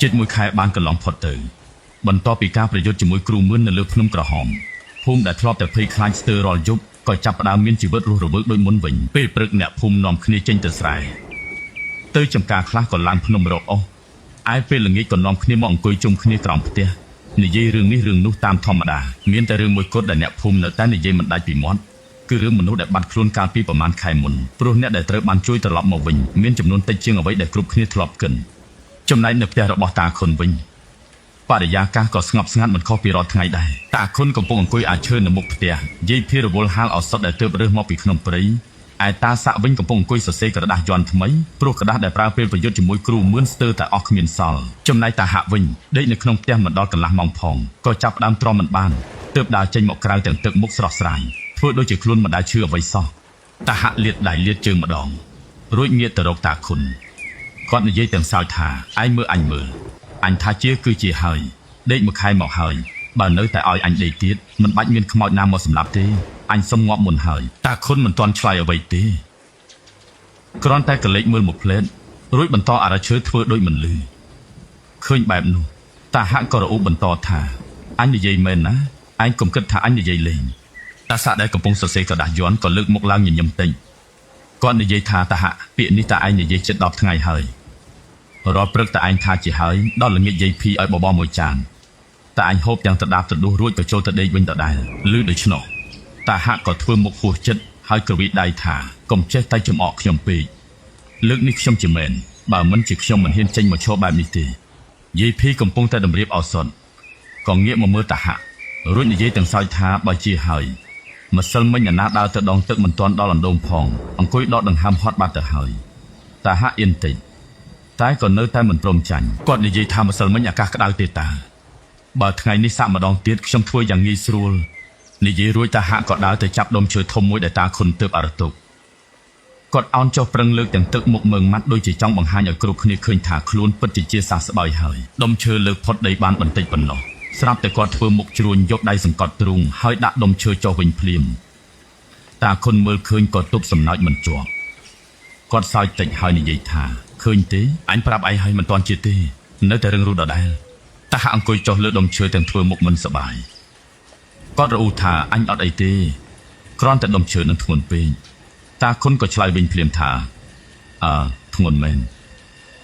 ជិតមួយខែបានកន្លងផុតទៅ បន្ទាប់ពីការប្រយុទ្ធជាមួយគ្រូមឿននៅលើភ្នំក្រហមភូមិដែលធ្លាប់តែភ័យខ្លាចស្ទើររាល់យប់ក៏ចាប់ផ្ដើមមានជីវិតរស់រវើកដូចមុនវិញពេលព្រឹកអ្នកភូមិនាំគ្នាចេញទៅស្រែទៅចំការខ្លះក៏ឡើងភ្នំរកអស់ឯពេលល្ងាចក៏នាំគ្នាមកអង្គុយជុំគ្នាក្រោមផ្ទះនិយាយរឿងនេះរឿងនោះតាមធម្មតាមានតែរឿងមួយគត់ដែលអ្នកភូមិនៅតែនិយាយមិនដាច់ពីមាត់គឺរឿងមនុស្សដែលបាត់ខ្លួនកាលពីប្រមាណខែមុនព្រោះអ្នកដែលត្រូវបានជួយត្រឡប់មកវិញមានចំនួនតិចជាងអ្វីដែលគ្រប់គ្នាធ្លាប់គិនចំណែកនៅផ្ទះរបស់តាខុនវិញ បរិយាកាសក៏ស្ងប់ស្ងាត់មិនខុសពីរាល់ថ្ងៃដែរតាខុនកំពុងអង្គុយអាឈើនៅមុខផ្ទះយាយភីរវល់ហាលឱសថដែលទើបរើសមកពីក្នុងព្រៃឯតាសាក់វិញកំពុងអង្គុយសរសេរក្រដាសយ័ន្តថ្មីព្រោះក្រដាសដែលប្រើពេលប្រយុទ្ធជាមួយគ្រូមឿនស្ទើរតែអស់គ្មានសល់ចំណែកតាហាក់វិញដេកនៅក្នុងផ្ទះមិនដល់កន្លះម៉ោងផងក៏ចាប់ផ្ដើមទ្រាំមិនបានទើបដើរចេញមកក្រៅទាំងទឹកមុខស្រស់ស្រាយធ្វើដូចជាខ្លួនមិនដែលឈឺអ្វីសោះតាហាក់លាតដៃលាតជើងម្ដងរួចងាកទៅរកតាខុនគាត់និយាយទាំងសើចថាឯងមើលអញមើល អញថាជាគឺជាហើយដេកមួយខែមកហើយបើនៅតែឲ្យអញដេកទៀតមិនបាច់មានខ្មោចណាមកសម្លាប់ទេអញសុំងាប់មុនហើយតាខុនមិនទាន់ឆ្លើយអ្វីទេគ្រាន់តែកលេចមើលមួយភ្លែតរួចបន្តអារឈើធ្វើដូចមិនលឺឃើញបែបនោះតាហាក់ក៏រអ៊ូបន្តថាអញនិយាយមែនណាឯងកុំគិតថាអញនិយាយលេងតាសាក់ដែលកំពុងសរសេរក្រដាសយ័ន្តក៏លើកមុខឡើងញញឹមតិចគាត់និយាយថាតាហាក់ពាក្យនេះតាឯងនិយាយជិត10ថ្ងៃហើយរាល់ព្រឹកតាឯងថាជាហើយដល់ល្ងាចយាយភីឲ្យបបរមួយចានតាឯងហូបទាំងត្រដាបត្រដួសរួចក៏ចូលទៅដេកវិញដដែលឮដូច្នោះតាហាក់ក៏ធ្វើមុខហួសចិត្តហើយក្រវីដៃថាកុំចេះតែចំអកខ្ញុំពេកលើកនេះខ្ញុំជាមែនបើមិនជាខ្ញុំមិនហ៊ានចេញមកឈរបែបនេះទេយាយភីកំពុងតែតម្រៀបឱសថក៏ងាកមកមើលតាហាក់រួចនិយាយទាំងសើចថាបើជាហើយម្សិលមិញអាណាដើរទៅដងទឹកមិនទាន់ដល់អណ្ដូងផងអង្គុយដកដង្ហើមហត់បាត់ទៅហើយតាហាក់អៀនតិចតែក៏នៅតែមិនព្រមចាញ់គាត់និយាយថាម្សិលមិញអាកាសក្តៅទេតាបើថ្ងៃនេះសាកម្ដងទៀតខ្ញុំធ្វើយ៉ាងងាយស្រួលនិយាយរួចតាហាក់ក៏ដើរទៅចាប់ដុំឈើធំមួយដែលតាខុនទើបអរទុកគាត់អោនចុះប្រឹងលើកទាំងទឹកមុខមើងម៉ាត់ដូចជាចង់បង្ហាញឲ្យគ្រប់គ្នាឃើញថាខ្លួនពិតជាជាសះស្បើយហើយដុំឈើលើកផុតដីបានបន្តិចប៉ុណ្ណោះស្រាប់តែគាត់ធ្វើមុខជ្រួញយកដៃសង្កត់ទ្រូងហើយដាក់ដុំឈើចុះវិញភ្លាមតាខុនមើលឃើញក៏ទប់សំណើចមិនជាប់គាត់សើចតិចហើយនិយាយថាឃើញទេអញប្រាប់ឯងហើយមិនទាន់ជាទេនៅតែរឹងរូសដដែលតាហាក់អង្គុយចុះលើដុំឈើទាំងធ្វើមុខមិនសប្បាយគាត់រអ៊ូថាអញអត់អីទេគ្រាន់តែដុំឈើនឹងធ្ងន់ពេកតាខុនក៏ឆ្លើយវិញភ្លាមថាអើធ្ងន់មែន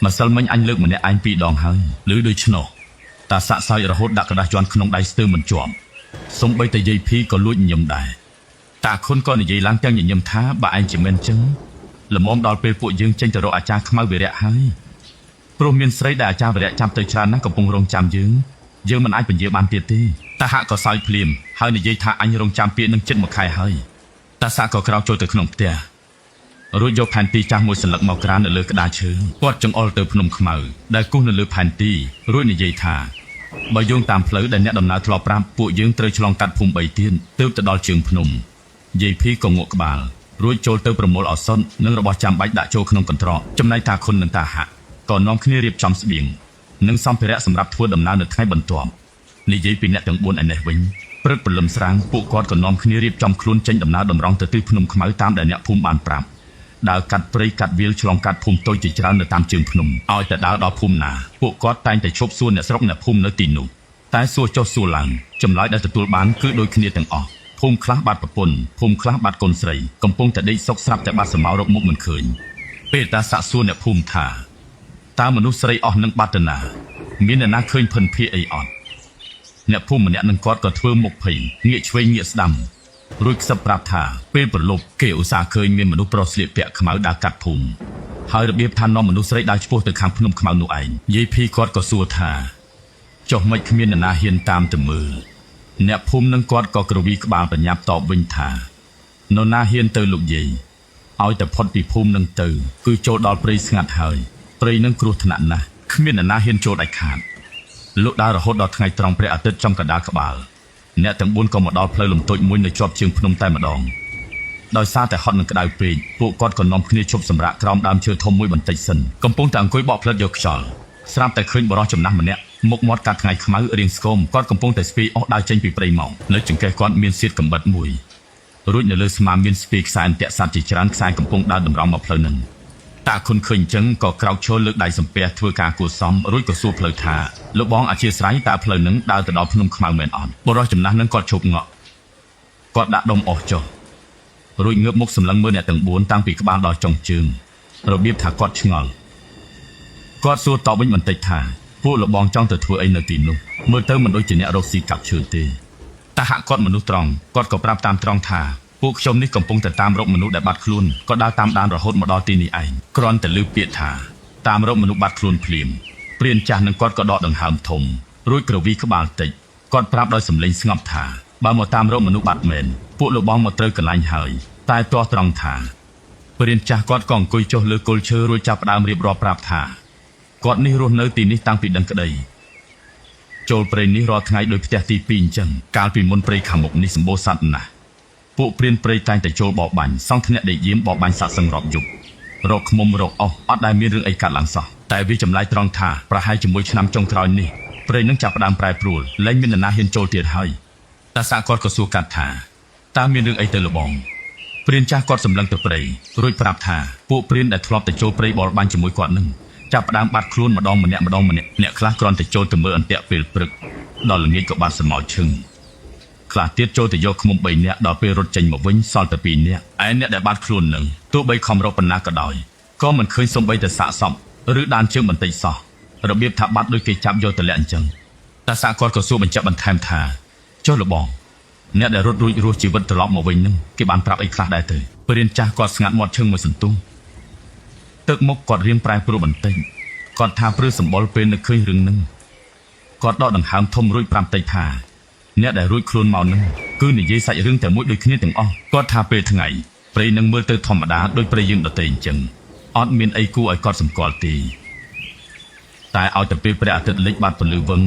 ម្សិលមិញអញលើកម្នាក់ឯងពីរដងហើយឬដូច្នោះតាសាក់សើចរហូតដាក់ក្រដាសជាន់ក្នុងដៃស្ទើរមិនជាប់សំបីតែយាយភីក៏លួចញញឹមដែរតាខុនក៏និយាយឡើងទាំងញញឹមថាបើឯងជាមែនចឹងល្មមដល់ពេលពួកយើងចេញទៅរកអាចារ្យខ្មៅវិរៈហើយព្រោះមានស្រីដែលអាចារ្យវិរៈចាំទៅច្រើនណាស់កំពុងរងចាំយើងយើងមិនអាចពន្យាបានទៀតទេតាហាក់ក៏សើចភ្លាមហើយនិយាយថាអញរងចាំពាក្យនឹងចិត្តមួយខែហើយតាសាក់ក៏ក្រោកចូលទៅក្នុងផ្ទះរួចយកផែនទីចាស់មួយសន្លឹកមកក្រាននៅលើក្តារឈើគាត់ចង្អុលទៅភ្នំខ្មៅដែលគូសនៅលើផែនទីរួចនិយាយថាបើយោងតាមផ្លូវដែលអ្នកដំណើរធ្លាប់ប្រាប់ពួកយើងត្រូវឆ្លងកាត់ភូមិ3ទៀតទើបទៅដល់ជើងភ្នំយាយភីក៏ងក់ក្បាលរួចចូលទៅប្រមូលឱសថនិងរបស់ចាំបាច់ដាក់ចូលក្នុងកន្ត្រកចំណែកតាខុននិងតាហាក់ក៏នាំគ្នារៀបចំស្បៀងនិងសម្ភារៈសម្រាប់ធ្វើដំណើរនៅថ្ងៃបន្ទាប់និយាយពីអ្នកទាំង4ឯនេះវិញព្រឹកព្រលឹមស្រាងពួកគាត់ក៏នាំគ្នារៀបចំខ្លួនចេញដំណើរតម្រង់ទៅទិសភ្នំខ្មៅតាមដែលអ្នកភូមិបានប្រាប់ដើរកាត់ព្រៃកាត់វាលឆ្លងកាត់ភូមិតូចជាច្រើននៅតាមជើងភ្នំឲ្យតែដើរដល់ភូមិណាពួកគាត់តែងតែឈប់សួរអ្នកស្រុកអ្នកភូមិនៅទីនោះតែសួរចុះសួរឡើងចម្លើយដែលទទួលបានគឺដូចគ្នាទាំងអស់ភូមិខ្លះបាត់ប្រពន្ធភូមិខ្លះបាត់កូនស្រីកំពុងតែដេកសុកស្រាប់តែបាត់សមោរកមុខមិនឃើញពេលតាសាក់សួរអ្នកភូមិថាតើមនុស្សស្រីអស់នឹងបាត់ទៅណាមានអ្នកណាឃើញភិនភាគអីអត់អ្នកភូមិម្នាក់នឹងគាត់ក៏ធ្វើមុខភ័យងាកឆ្វេងងាកស្ដាំរួចខ្សឹបប្រាប់ថាពេលប្រលប់គេឧស្សាហ៍ឃើញមានមនុស្សប្រុសស្លៀកពាក់ខ្មៅដើរកាត់ភូមិហើយរបៀបថានាំមនុស្សស្រីដើរឆ្ពោះទៅខាងភ្នំខ្មៅនោះឯងយាយភីគាត់ក៏សួរថាចុះមិនគ្មានអ្នកណាហ៊ានតាមទៅមើលអ្នកភូមិនឹងគាត់ក៏ក្រវីក្បាលបញ្ញាប់តបវិញថានរណាហ៊ានទៅលោកយាយឲ្យតែផុតពីភូមិនឹងទៅគឺចូលដល់ព្រៃស្ងាត់ហើយព្រៃនឹងគ្រោះថ្នាក់ណាស់គ្មានអ្នកណាហ៊ានចូលដាច់ខាតលោកដើររហូតដល់ថ្ងៃត្រង់ព្រះអាទិត្យចំកណ្ដាលក្បាលអ្នកទាំង4ក៏មកដល់ផ្លូវលំតូចមួយនៅជាប់ជើងភ្នំតែម្ដងដោយសារតែហត់នឹងក្តៅពេកពួកគាត់ក៏នាំគ្នាឈប់សម្រាកក្រោមដើមឈើធំមួយបន្តិចសិនកំពុងតែអង្គុយបកផ្លិតយកខ្យល់ស្រាប់តែឃើញបុរសចំណាស់ម្នាក់មុខមាត់កាត់ថ្ងៃខ្មៅរាងស្គមគាត់កំពុងតែស្ពាយអស់ដើរចេញពីព្រៃមកនៅចង្កេះគាត់មានសៀតកំបិតមួយរួចនៅលើស្មាមានស្ពាយខ្សែអន្ទាក់សត្វជាច្រើនខ្សែកំពុងដើរតម្រង់មកផ្លូវនឹង តាខុនឃើញអញ្ចឹងក៏ក្រោកឈរលើកដៃសំពះធ្វើការគួរសមរួចក៏សួរផ្លូវថាលោកបងអធ្យាស្រ័យតើផ្លូវនឹងដើរទៅដល់ភ្នំខ្មៅមែនអត់បុរសចំណាស់នឹងគាត់ឈប់ងក់គាត់ដាក់ដុំអស់ចុះរួចងើបមុខសម្លឹងមើលអ្នកទាំង4តាំងពីក្បាលដល់ចុងជើងរបៀបថាគាត់ឆ្ងល់គាត់សួរតបវិញបន្តិចថាពួកលោកបងចង់ទៅធ្វើអីនៅទីនោះមើលទៅមិនដូចជាអ្នករកស៊ីកាប់ឈើទេតាហាក់គាត់មនុស្សត្រង់គាត់ក៏ប្រាប់តាមត្រង់ថាពួកខ្ញុំនេះកំពុងតែតាមរកមនុស្សដែលបាត់ខ្លួនក៏ដើរតាមដានរហូតមកដល់ទីនេះឯងគ្រាន់តែឮពាក្យថាតាមរកមនុស្សបាត់ខ្លួនភ្លាមព្រានចាស់នឹងគាត់ក៏ដកដង្ហើមធំរួចក្រវីក្បាលតិចគាត់ប្រាប់ដោយសម្លេងស្ងប់ថាបើមកតាមរកមនុស្សបាត់មែនពួកលោកបងមកត្រូវកន្លែងហើយតែទាស់ត្រង់ថាព្រានចាស់គាត់ក៏អង្គុយចុះលើគល់ឈើរួចចាប់ផ្ដើមរៀបរាប់ប្រាប់ថាគាត់នេះរស់នៅទីនេះតាំងពីដឹងក្តីចូលព្រៃនេះរាល់ថ្ងៃដោយផ្ទះទី2អញ្ចឹងកាលពីមុនព្រៃខាងមុខនេះសម្បូរសត្វណាស់ពួកព្រានព្រៃតែងតែចូលបរបាញ់សង់ធ្នាក់ដេកយាមបរបាញ់សត្វសឹងរាប់យប់រកឃ្មុំរកអស់អត់ដែលមានរឿងអីកាត់ឡើងសោះតែវាចម្លែកត្រង់ថាប្រហែលជាមួយឆ្នាំចុងក្រោយនេះព្រៃនឹងចាប់ផ្ដើមប្រែប្រួលលែងមាននរណាហ៊ានចូលទៀតហើយតាសាគាត់ក៏សួរកាត់ថាតើមានរឿងអីទៅលបងព្រានចាស់គាត់សម្លឹងទៅព្រៃរួចប្រាប់ថាពួកព្រានដែលធ្លាប់តែចូលព្រៃបរបាញ់ជាមួយគាត់នឹងចាប់ផ្ដើមបាត់ខ្លួនម្ដងម្នាក់ម្ដងម្នាក់អ្នកខ្លះគ្រាន់តែចូលទៅមើលអន្ទាក់ពេលព្រឹកដល់ល្ងាចក៏បាត់ស្រមោចឈឹងខ្លះទៀតចូលទៅយកឃ្មុំ3នាក់ដល់ពេលរត់ចេញមកវិញសល់តែ2នាក់ឯអ្នកដែលបាត់ខ្លួននឹងទោះបីខំរកប៉ុណ្ណាក៏ដោយក៏មិនឃើញសំបីតែសាកសពឬដានជើងបន្តិចសោះរបៀបថាបាត់ដូចគេចាប់យកទៅលាក់អញ្ចឹងតាសាគាត់ក៏សួរបញ្ជាក់បន្ថែមថាចុះលបងអ្នកដែលរត់រួចរស់ជីវិតត្រឡប់មកវិញនឹងគេបានប្រាប់អីខ្លះដែរទៅព្រានចាស់គាត់ស្ងាត់មាត់ឈឹងមួយសន្ទុះទឹកមុខគាត់រៀងប្រែប្រួលបន្តិចគាត់ថាព្រឺសម្បុរពេលនឹកឃើញរឿងនឹងគាត់ដកដង្ហើមធំរួចប្រាប់តិចថាអ្នកដែលរួចខ្លួនមកនឹងគឺនិយាយសាច់រឿងតែមួយដូចគ្នាទាំងអស់គាត់ថាពេលថ្ងៃព្រៃនឹងមើលទៅធម្មតាដូចព្រៃយើងដទៃអញ្ចឹងអត់មានអីគួរឲ្យគាត់សម្គាល់ទេតែឲ្យតែពេលព្រះអាទិត្យលិចបាត់ពន្លឺវឹង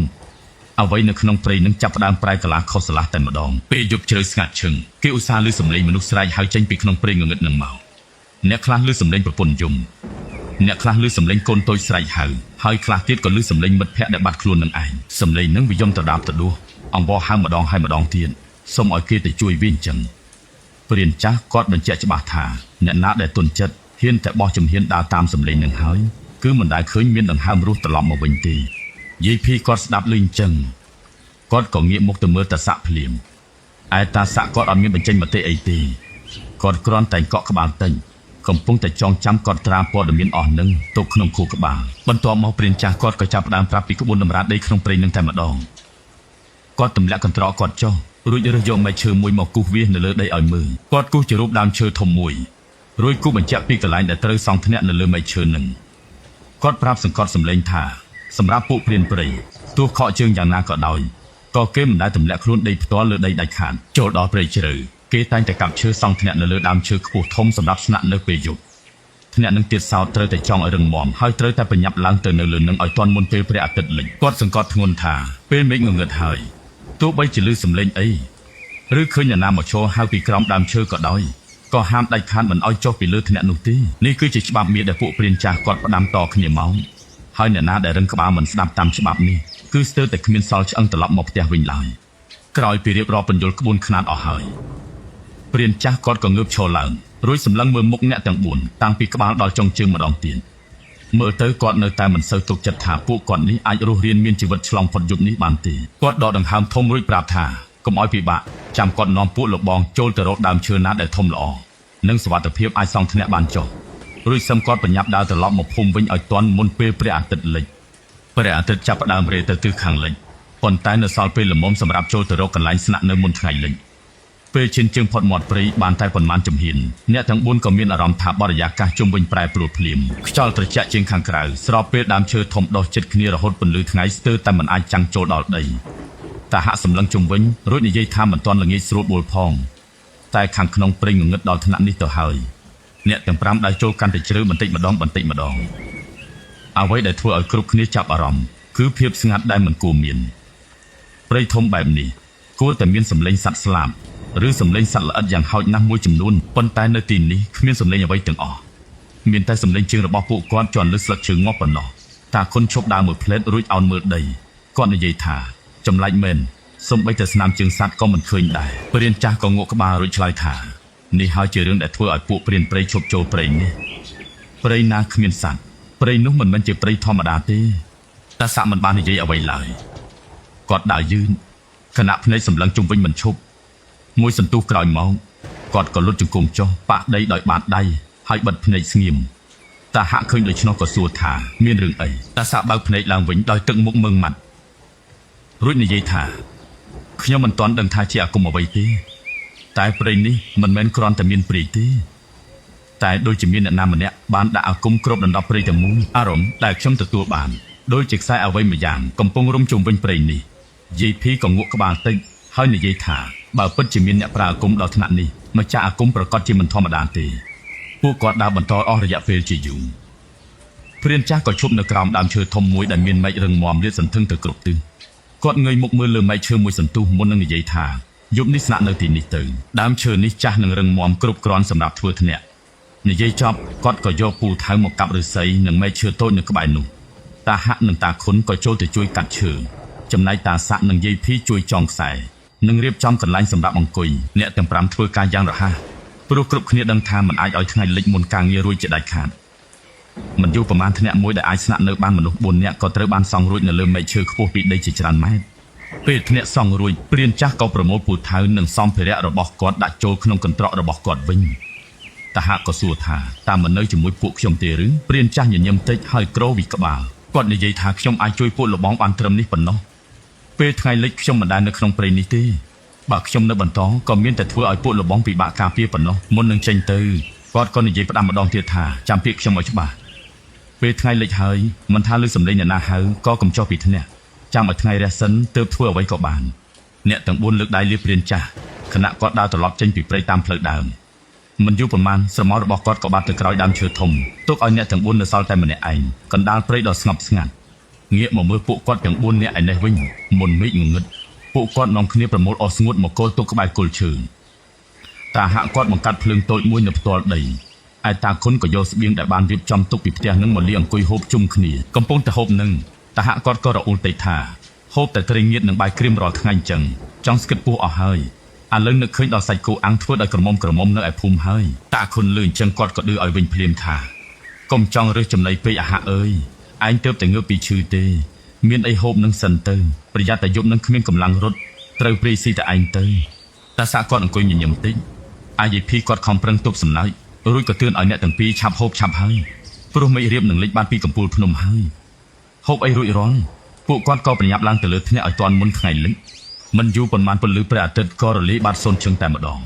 អ្វីនៅក្នុងព្រៃនឹងចាប់ផ្ដើមប្រែកាឡាខុសស្រឡះតែម្ដងពេលយប់ជ្រៅស្ងាត់ឈឹងគេឧស្សាហ៍ឮសំឡេងមនុស្សស្រែកហៅចេញពីក្នុងព្រៃងងឹតនឹងមកអ្នកខ្លះឮសំឡេងប្រពន្ធយំអ្នកខ្លះឮសំឡេងកូនតូចស្រែកហៅហើយខ្លះទៀតក៏ឮសំឡេងមិត្តភ័ក្តិដែលបាត់ខ្លួននឹងឯងសំឡេងនឹងវាយំត្រដាបត្រដួសអង្វរហៅម្ដងហើយម្ដងទៀតសូមឲ្យគេទៅជួយវាអញ្ចឹងព្រានចាស់គាត់បញ្ជាក់ច្បាស់ថាអ្នកណាដែលទន់ចិត្តហ៊ានតែបោះជំហានដើរតាមសំឡេងនឹងហើយគឺមិនដែលឃើញមានដង្ហើមរស់ត្រឡប់មកវិញទេយាយភីគាត់ស្ដាប់ឮអញ្ចឹងគាត់ក៏ងាកមុខទៅមើលតាស័កភ្លាមឯតាស័កគាត់អត់មានបញ្ចេញមតិអីទេគាត់គ្រាន់តែកក់ក្បាលតិចកំពុងតែចងចាំកត់ត្រាព័ត៌មានអស់នឹងទុកក្នុងខួរក្បាលបន្ទាប់មកព្រានចាស់គាត់ក៏ចាប់ផ្ដើមប្រាប់ពីក្បួនតម្រាដីក្នុងព្រៃនឹងតែម្ដងគាត់ទម្លាក់កន្ត្រកគាត់ចុះរួចរើសយកមែកឈើមួយមកគូសវាសនៅលើដីឲ្យមើលគាត់គូសជារូបដើមឈើធំមួយរួចគូសបញ្ជាក់ពីកន្លែងដែលត្រូវសង់ធ្នាក់នៅលើមែកឈើនឹងគាត់ប្រាប់សង្កត់សម្លេងថាសម្រាប់ពួកព្រានព្រៃទោះខកជើងយ៉ាងណាក៏ដោយក៏គេមិនដែលទម្លាក់ខ្លួនដីផ្ទាល់លើដីដាច់ខាតចូលដល់ព្រៃជ្រៅគេតែងតែកាប់ឈើសង់ធ្នាក់នៅលើដើមឈើខ្ពស់ធំសម្រាប់ស្នាក់នៅពេលយប់ធ្នាក់នឹងទៀតសោតត្រូវតែចង់ឲ្យរឹងមាំហើយត្រូវតែប្រញាប់ឡើងទៅនៅលើនឹងឲ្យទាន់មុនពេលព្រះអាទិត្យលិចគាត់សង្កត់ធ្ងន់ថាពេលមេឃងងឹតហើយទោះបីជាឮសំឡេងអីឬឃើញអ្នកណាមកឈរហៅពីក្រោមដើមឈើក៏ដោយក៏ហាមដាច់ខាតមិនឲ្យចុះពីលើធ្នាក់នោះទេនេះគឺជាច្បាប់មានដែលពួកព្រានចាស់គាត់ផ្ដាំតគ្នាមកហើយអ្នកណាដែលរឹងក្បាលមិនស្ដាប់តាមច្បាប់នេះគឺស្ទើរតែគ្មានសល់ឆ្អឹងត្រឡប់មកផ្ទះវិញឡើយក្រោយពីរៀបរាប់បញ្យលក្បួនខ្នាតអស់ហើយព្រានចាស់គាត់ក៏ងើបឈរឡើងរួចសម្លឹងមើលមុខអ្នកទាំង4តាំងពីក្បាលដល់ចុងជើងម្ដងទៀតមើលទៅគាត់នៅតែមិនសូវទុកចិត្តថាពួកគាត់នេះអាចរស់រានមានជីវិតឆ្លងផុតយប់នេះបានទេគាត់ដកដង្ហើមធំរួចប្រាប់ថាកុំឲ្យពិបាកចាំគាត់នាំពួកលោកបងចូលទៅរកដើមឈើណាដែលធំល្អនិងសុវត្ថិភាពអាចសង់ធ្នាក់បានចុះរួចសឹមគាត់ប្រញាប់ដើរត្រឡប់មកភូមិវិញឲ្យទាន់មុនពេលព្រះអាទិត្យលិចព្រះអាទិត្យចាប់ផ្ដើមរេទៅទិសខាងលិចប៉ុន្តែនៅសល់ពេលល្មមសម្រាប់ចូលទៅរកកន្លែងស្នាក់នៅមុនថ្ងៃលិចពេលឈានជើងផុតមាត់ព្រៃបានតែប៉ុន្មានជំហានអ្នកទាំង4ក៏មានអារម្មណ៍ថាបរិយាកាសជុំវិញប្រែប្រួលភ្លាមខ្យល់ត្រជាក់ជាងខាងក្រៅស្របពេលដើមឈើធំដុះជិតគ្នារហូតពន្លឺថ្ងៃស្ទើរតែមិនអាចចាំងចូលដល់ដីតាហាក់សម្លឹងជុំវិញរួចនិយាយថាមិនទាន់ល្ងាចស្រួលបួលផងតែខាងក្នុងព្រៃងងឹតដល់ថ្នាក់នេះទៅហើយអ្នកទាំង5ដើរចូលកាន់តែជ្រៅបន្តិចម្ដងបន្តិចម្ដងអ្វីដែលធ្វើឲ្យគ្រប់គ្នាចាប់អារម្មណ៍គឺភាពស្ងាត់ដែលមិនគួរមានព្រៃធំបែបនេះគួរតែមានសម្លេងសត្វស្លាបឬសម្លេងសត្វល្អិតយ៉ាងហោចណាស់មួយចំនួនប៉ុន្តែនៅទីនេះគ្មានសម្លេងអ្វីទាំងអស់មានតែសម្លេងជើងរបស់ពួកគាត់ជាន់លើស្លឹកឈើងាប់ប៉ុណ្ណោះតាខុនឈប់ដើរមួយផ្លែតរួចអោនមើលដីគាត់និយាយថាចម្លែកមែនសូម្បីតែស្នាមជើងសត្វក៏មិនឃើញដែរព្រានចាស់ក៏ងក់ក្បាលរួចឆ្លើយថានេះហើយជារឿងដែលធ្វើឲ្យពួកព្រានព្រៃឈប់ចូលព្រៃនេះ ព្រៃណាគ្មានសត្វព្រៃនោះមិនមែនជាព្រៃធម្មតាទេតាស័កមិនបាននិយាយអ្វីឡើយគាត់ដើរយឺនខណៈភ្នែកសម្លឹងជុំវិញមិនឈប់មួយសន្ទុះក្រោយមកគាត់ក៏លុតជង្គង់ចុះប៉ាក់ដីដោយបាតដៃហើយបិទភ្នែកស្ងៀមតាហាក់ឃើញដូច្នោះក៏សួរថាមានរឿងអីតាស័កបើកភ្នែកឡើងវិញដោយទឹកមុខមឹងម៉ាត់រួចនិយាយថាខ្ញុំមិនទាន់ដឹងថាជាអាគមអ្វីទេតែព្រៃនេះមិនមែនគ្រាន់តែមានព្រៃទេតែដូចជាមានអ្នកណាម្នាក់បានដាក់អាគមគ្របដណ្ដប់ព្រៃទាំងមូលអារម្មណ៍ដែលខ្ញុំទទួលបានដូចជាខ្សែអ្វីមួយយ៉ាងកំពុងរុំជុំវិញព្រៃនេះយាយភីក៏ងក់ក្បាលតិចហើយនិយាយថាបើពិតជាមានអ្នកប្រើអាគមដល់ថ្នាក់នេះម្ចាស់អាគមប្រកាសជាមិនធម្មតាទេពួកគាត់ដើរបន្តអស់រយៈពេលជាយូរព្រានចាស់ក៏ឈប់នៅក្រោមដើមឈើធំមួយដែលមានមែករឹងមាំលាតសន្ធឹងទៅគ្រប់ទិសគាត់ងើយមុខមើលលើមែកឈើមួយសន្ទុះមុននឹងនិយាយថាយប់នេះស្នាក់នៅទីនេះទៅដើមឈើនេះចាស់និងរឹងមាំគ្រប់គ្រាន់សម្រាប់ធ្វើធ្នាក់និយាយចប់គាត់ក៏យកពូថៅមកកាប់ឫស្សីនិងមែកឈើតូចនៅក្បែរនោះតាហាក់និងតាខុនក៏ចូលទៅជួយកាត់ឈើចំណែកតាសាក់និងយាយភីជួយចងខ្សែនិងរៀបចំកន្លែងសម្រាប់អង្គុយអ្នកទាំង5ធ្វើការយ៉ាងរហ័សព្រោះគ្រប់គ្នាដឹងថាមិនអាចឲ្យថ្ងៃលិចមុនការងាររួចជាដាច់ខាតមិនយូរប្រមាណធ្នាក់មួយដែលអាចស្នាក់នៅបានមនុស្ស4នាក់ក៏ត្រូវបានសង់រួចនៅលើមែកឈើខ្ពស់ពីដីជាច្រើនម៉ែត្រពេលធ្នាក់សង់រួចព្រានចាស់ក៏ប្រមូលពូថៅនិងសម្ភារៈរបស់គាត់ដាក់ចូលក្នុងកន្ត្រករបស់គាត់វិញតាហាក់ក៏សួរថាតាមមិននៅជាមួយពួកខ្ញុំទេឬព្រានចាស់ញញឹមតិចហើយក្រវិក្បាលគាត់និយាយថាខ្ញុំអាចជួយពួកលបងបានត្រឹមនេះប៉ុណ្ណោះពេលថ្ងៃលិចខ្ញុំមិនដែលនៅក្នុងព្រៃនេះទេបើខ្ញុំនៅបន្តក៏មានតែធ្វើឲ្យពួកលបងពិបាកការពារប៉ុណ្ណោះមុននឹងចេញទៅគាត់ក៏និយាយផ្ដាំម្ដងទៀតថាចាំពាក្យខ្ញុំឲ្យច្បាស់ពេលថ្ងៃលិចហើយមិនថាលើសំឡេងអ្នកណាហៅក៏កុំចុះពីធ្នាក់ចាំឲ្យថ្ងៃរះសិនទើបធ្វើអ្វីក៏បានអ្នកទាំង4លើកដៃលាព្រានចាស់ខណៈគាត់ដើរត្រឡប់ចេញពីព្រៃតាមផ្លូវដើមមិនយូរប៉ុន្មានស្រមោលរបស់គាត់ក៏បាត់ទៅក្រោយដើមឈើធំទុកឲ្យអ្នកទាំង4នៅសល់តែម្នាក់ឯងកណ្ដាលព្រៃដ៏ស្ងប់ស្ងាត់ងាកមកមើលពួកគាត់ទាំង4នាក់ឯនេះវិញមុនមេឃងងឹតពួកគាត់នាំគ្នាប្រមូលអស់ស្ងួតមកគល់ទុកក្បែរគល់ឈើតាហាក់គាត់បង្កាត់ភ្លើងតូចមួយនៅផ្ទាល់ដីឯតាខុនក៏យកស្បៀងដែលបានរៀបចំទុកពីផ្ទះនឹងមកលាអង្គុយហូបជុំគ្នាកំពុងតែហូបនឹងតាហាក់គាត់ក៏រអ៊ូលតិចថាហូបតែត្រីងៀតនិងបាយក្រៀមរាល់ថ្ងៃអញ្ចឹងចង់ស្គិតពោះអស់ហើយឥឡូវនឹកឃើញដល់សាច់គោអាំងធ្វើដោយក្រមុំក្រមុំនៅឯភូមិហើយតាខុនលឺអញ្ចឹងគាត់ក៏ឌឺឲ្យវិញភ្លាមថាកុំចង់រើសចំណីពេកអាហាក់អើយឯងទើបតែងើបពីឈឺទេមានអីហូបនឹងសិនទៅប្រយ័ត្នតែយប់នឹងគ្មានកម្លាំងរត់ត្រូវព្រាយស៊ីតែឯងទៅតាសាគាត់អង្គុយញញឹមតិចអាយភីគាត់ខំប្រឹងទប់សំណើចរួចក៏ទឿនឲ្យអ្នកទាំងពីរឆាប់ហូបឆាប់ហើយព្រោះមេឃរៀបនឹងលិចបានពីកំពូលភ្នំហើយហូបអីរួចរាល់ពួកគាត់ក៏ប្រញាប់ឡើងទៅលើធ្នាក់ឲ្យទាន់មុនថ្ងៃលិចមិនយូរប៉ុន្មានពន្លឺព្រះអាទិត្យក៏រលាយបាត់សូន្យឈឹងតែម្ដង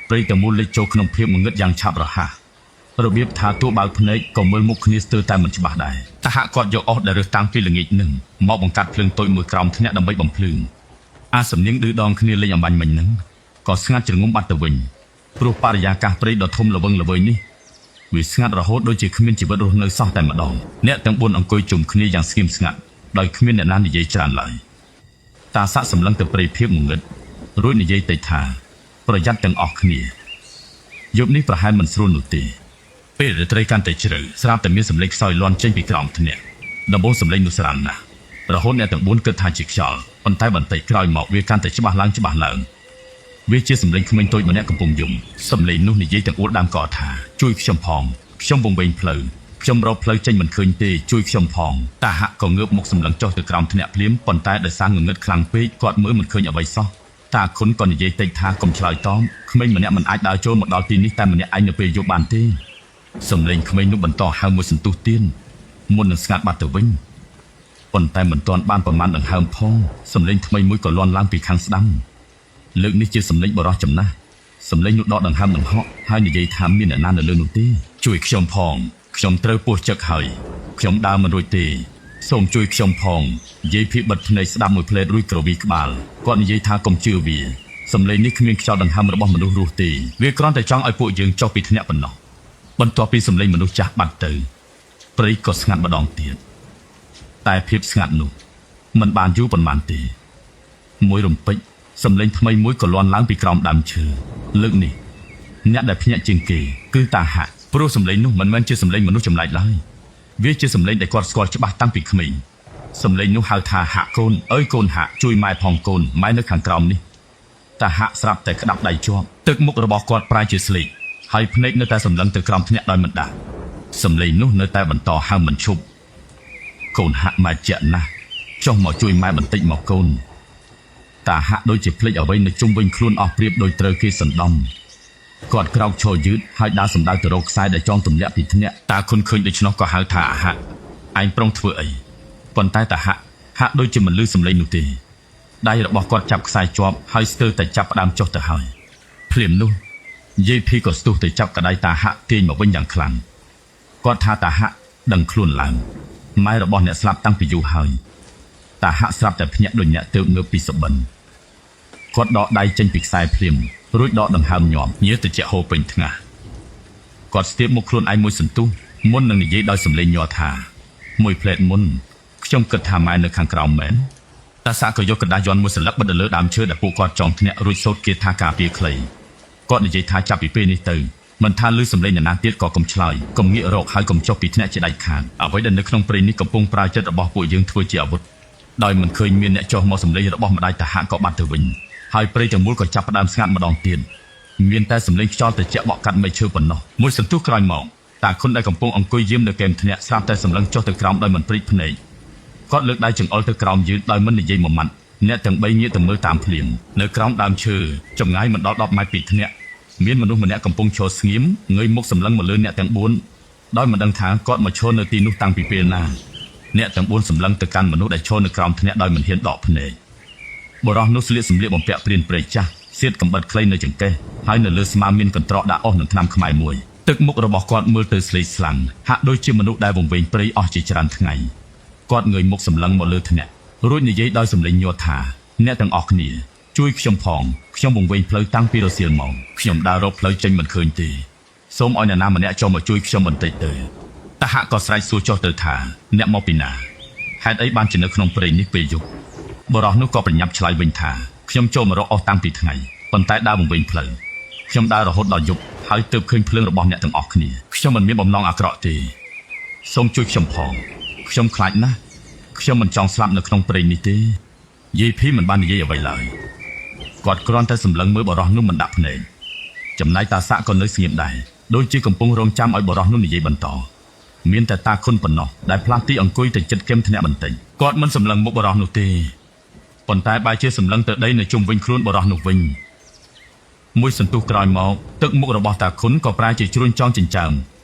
ព្រៃទាំងមូលលិចចូលក្នុងភាពងងឹតយ៉ាងឆាប់រហ័សរបៀបថាទោះបើកភ្នែកក៏មើលមុខគ្នាស្ទើរតែមិនច្បាស់ដែរតាហាក់គាត់យកអស់ដែលរើសតាំងពីល្ងាចនឹងមកបង្កាត់ភ្លើងតូចមួយក្រោមធ្នាក់ដើម្បីបំភ្លឺអាសំនៀងឌឺដងគ្នាលេងអំបញ្ញមិញនឹងក៏ស្ងាត់ជ្រងំបាត់ទៅវិញព្រោះបរិយាកាសព្រៃដ៏ធំល្វឹងល្វើយនេះវាស្ងាត់រហូតដូចជាគ្មានជីវិតរស់នៅសោះតែម្ដងអ្នកទាំង4អង្គុយជុំគ្នាយ៉ាងស្ងៀមស្ងាត់ដោយគ្មានអ្នកណានិយាយច្រើនឡើយតាសាក់សម្លឹងទៅព្រៃភាពងងឹតរួចនិយាយតិចថាប្រយ័ត្នទាំងអស់គ្នាយប់នេះប្រហែលមិនស្រួលនោះទេពេលរាត្រីកាន់តែជ្រៅស្រាប់តែមានសំឡេងខ្សោយលាន់ចេញពីក្រោមធ្នាក់ដំបូងសំឡេងនោះស្រាលណាស់រហូតអ្នកទាំង4គិតថាជាខ្យល់ប៉ុន្តែបន្តិចក្រោយមកវាកាន់តែច្បាស់ឡើងច្បាស់ឡើងវាជាសំឡេងក្មេងតូចម្នាក់កំពុងយំសំឡេងនោះនិយាយទាំងអួលដើមកថាជួយខ្ញុំផងខ្ញុំវង្វេងផ្លូវខ្ញុំរកផ្លូវចេញមិនឃើញទេជួយខ្ញុំផងតាហាក់ក៏ងើបមុខសម្លឹងចុះទៅក្រោមធ្នាក់ភ្លាមប៉ុន្តែដោយសារងងឹតខ្លាំងពេកគាត់មើលមិនឃើញអ្វីសោះតាខុនក៏និយាយតិចថាកុំឆ្លើយតបក្មេងម្នាក់មិនអាចដើរចូលមកដល់ទីនេះតែម្នាក់ឯងនៅពេលយប់បានទេសំឡេងក្មេងនោះបន្តហៅមួយសន្ទុះទៀតមុននឹងស្ងាត់បាត់ទៅវិញប៉ុន្តែមិនទាន់បានប្រមាណដង្ហើមផងសំឡេងថ្មីមួយក៏លាន់ឡើងពីខាងស្ដាំលើកនេះជាសំឡេងបរោះចំណាស់សំឡេងនោះដកដង្ហើមនឹងហក់ហើយនិយាយថាមានអ្នកណានៅលើនោះទេជួយខ្ញុំផងខ្ញុំត្រូវពោះចឹកហើយខ្ញុំដើរមិនរួចទេសូមជួយខ្ញុំផងយាយភីបិទភ្នែកស្ដាប់មួយភ្លែតរួចក្រវីក្បាលគាត់និយាយថាកុំជឿវាសំឡេងនេះគ្មានខ្យល់ដង្ហើមរបស់មនុស្សរស់ទេវាគ្រាន់តែចង់ឲ្យពួកយើងចុះពីធ្នាក់ប៉ុណ្ណោះបន្ទាប់ពីសំឡេងមនុស្សចាស់បាត់ទៅព្រៃក៏ស្ងាត់ម្ដងទៀតតែភាពស្ងាត់នោះមិនបានយូរប៉ុន្មានទេមួយរំពេចសំឡេងថ្មីមួយក៏លាន់ឡើងពីក្រោមដើមឈើលើកនេះអ្នកដែលភ្ញាក់ជាងគេគឺតាហាក់ព្រោះសំឡេងនោះមិនមែនជាសំឡេងមនុស្សចម្លែកឡើយវាជាសំឡេងដែលគាត់ស្គាល់ច្បាស់តាំងពីក្មេងសំឡេងនោះហៅថាហាក់កូនអើយកូនហាក់ជួយម៉ែផងកូនម៉ែនៅខាងក្រោមនេះតាហាក់ស្រាប់តែក្តាប់ដៃជាប់ទឹកមុខរបស់គាត់ប្រែជាស្លេកហើយភ្នែកនៅតែសម្លឹងទៅក្រោមធ្នាក់ដោយមិនដាស់ សំឡេងនោះនៅតែបន្តហៅមិនឈប់កូនហាក់ម៉ែជាក់ណាស់ចុះមកជួយម៉ែបន្តិចមកកូនតាហាក់ដូចជាភ្លេចអ្វីនៅជុំវិញខ្លួនអស់ប្រៀបដូចត្រូវគេសណ្ដំគាត់ក្រោកឈរយឺតហើយដើរសំដៅទៅរកខ្សែដែលចងទម្លាក់ពីធ្នាក់តាខុនឃើញដូច្នោះក៏ហៅថាអាហាក់ឯងប្រុងធ្វើអីប៉ុន្តែតាហាក់ហាក់ដូចជាមិនឮសំឡេងនោះទេដៃរបស់គាត់ចាប់ខ្សែជាប់ហើយស្ទើរតែចាប់ផ្ដើមចុះទៅហើយភ្លាមនោះយាយភីក៏ស្ទុះទៅចាប់កដៃតាហាក់ទាញមកវិញយ៉ាងខ្លាំងគាត់ថាតាហាក់ដឹងខ្លួនឡើងម៉ែរបស់អ្នកស្លាប់តាំងពីយូរហើយតាហាក់ស្រាប់តែភ្ញាក់ដូចអ្នកទើបងើបពីសុបិនគាត់ដកដៃចេញពីខ្សែភ្លាមរួចដកដង្ហើមញាប់ញើសត្រជាក់ហូរពេញថ្ងាសគាត់ស្ទាបមុខខ្លួនឯងមួយសន្ទុះមុននឹងនិយាយដោយសំឡេងញ័រថាមួយផ្លែតមុនខ្ញុំគិតថាម៉ែនៅខាងក្រោមមែនតាសាក៏យកក្រដាសយ័ន្តមួយសន្លឹកបិទនៅលើដើមឈើដែលពួកគាត់ចងធ្នាក់រួចសូត្រគាថាការពារខ្លីគាត់និយាយថាចាប់ពីពេលនេះទៅមិនថាឮសំឡេងនរណាទៀតក៏កុំឆ្លើយកុំងាករកហើយកុំចុះពីធ្នាក់ជាដាច់ខាតអ្វីដែលនៅក្នុងព្រៃនេះកំពុងប្រើចិត្តរបស់ពួកយើងធ្វើជាអាវុធដោយមិនឃើញមានអ្នកចុះមកសំឡេងរបស់ម្ដាយតាហាក់ក៏បាត់ទៅវិញហើយព្រៃទាំងមូលក៏ចាប់ផ្ដើមស្ងាត់ម្ដងទៀតមានតែសំឡេងខ្យល់ត្រជាក់បក់កាត់មែកឈើប៉ុណ្ណោះមួយសន្ទុះក្រោយមកតាខុនដែលកំពុងអង្គុយយាមនៅកែមធ្នាក់ស្រាប់តែសម្លឹងចុះទៅក្រោមដោយមិនព្រិចភ្នែកគាត់លើកដៃចង្អុលទៅក្រោមយឺតដោយមិននិយាយមួយម៉ាត់អ្នកទាំងបីងាកទៅមើលតាមភ្លាមនៅក្រោមដើមឈើចម្ងាយមិនដល់10ម៉ែត្រពីធ្នាក់មានមនុស្សម្នាក់កំពុងឈរស្ងៀមងើយមុខសម្លឹងមកលើអ្នកទាំង4ដោយមិនដឹងថាគាត់មកឈរនៅទីនោះតាំងពីពេលណាអ្នកទាំង4សម្លឹងទៅកាន់មនុស្សដែលឈរនៅក្រោមធ្នាក់ដោយមិនហ៊ានដកភ្នែកបុរសនោះស្លៀកសម្លៀកបំពាក់ព្រានព្រៃចាស់សៀតកំបិតខ្លីនៅចង្កេះហើយនៅលើស្មាមានកន្ត្រកដាក់អស់នឹងថ្នាំខ្មែរមួយទឹកមុខរបស់គាត់មើលទៅស្លេកស្លាំងហាក់ដូចជាមនុស្សដែលវង្វេងព្រៃអស់ជាច្រើនថ្ងៃគាត់ងើយមុខសម្លឹងមកលើធ្នាក់រួចនិយាយដោយសំឡេងញ័រថាអ្នកទាំងអស់គ្នាជួយខ្ញុំផងខ្ញុំវង្វេងផ្លូវតាំងពីរសៀលមកខ្ញុំដើររកផ្លូវចេញមិនឃើញទេសូមឲ្យអ្នកណាម្នាក់ចូលមកជួយខ្ញុំបន្តិចទៅតាហាក់ក៏ស្រែកសួរចុះទៅថាអ្នកមកពីណាហេតុអីបានជានៅក្នុងព្រៃនេះពេលយប់បុរសនោះក៏ប្រញាប់ឆ្លើយវិញថាខ្ញុំចូលមករកអស់តាំងពីថ្ងៃប៉ុន្តែដើរវង្វេងផ្លូវខ្ញុំដើររហូតដល់យប់ហើយទើបឃើញភ្លើងរបស់អ្នកទាំងអស់គ្នាខ្ញុំមិនមានបំណងអាក្រក់ទេសូមជួយខ្ញុំផងខ្ញុំខ្លាចណាស់ខ្ញុំមិនចង់ស្លាប់នៅក្នុងព្រៃនេះទេយាយភីមិនបាននិយាយអ្វីឡើយគាត់គ្រាន់តែសម្លឹងមើលបុរសនោះមិនដាក់ភ្នែកចំណែកតាសាក់ក៏នៅស្ងៀមដែរដូចជាកំពុងរងចាំឲ្យបុរសនោះនិយាយបន្តមានតែតាខុនប៉ុណ្ណោះដែលផ្លាស់ទីអង្គុយទៅចិត្តគែមធ្នាក់បន្តិចគាត់មិនសម្លឹងមុខបុរសនោះទេប៉ុន្តែបែរជាសម្លឹងទៅដីនៅជុំវិញខ្លួនបុរសនោះវិញមួយសន្ទុះក្រោយមកទឹកមុខរបស់តាខុនក៏ប្រែជាជ្រួញចង់ចិញ្ចើម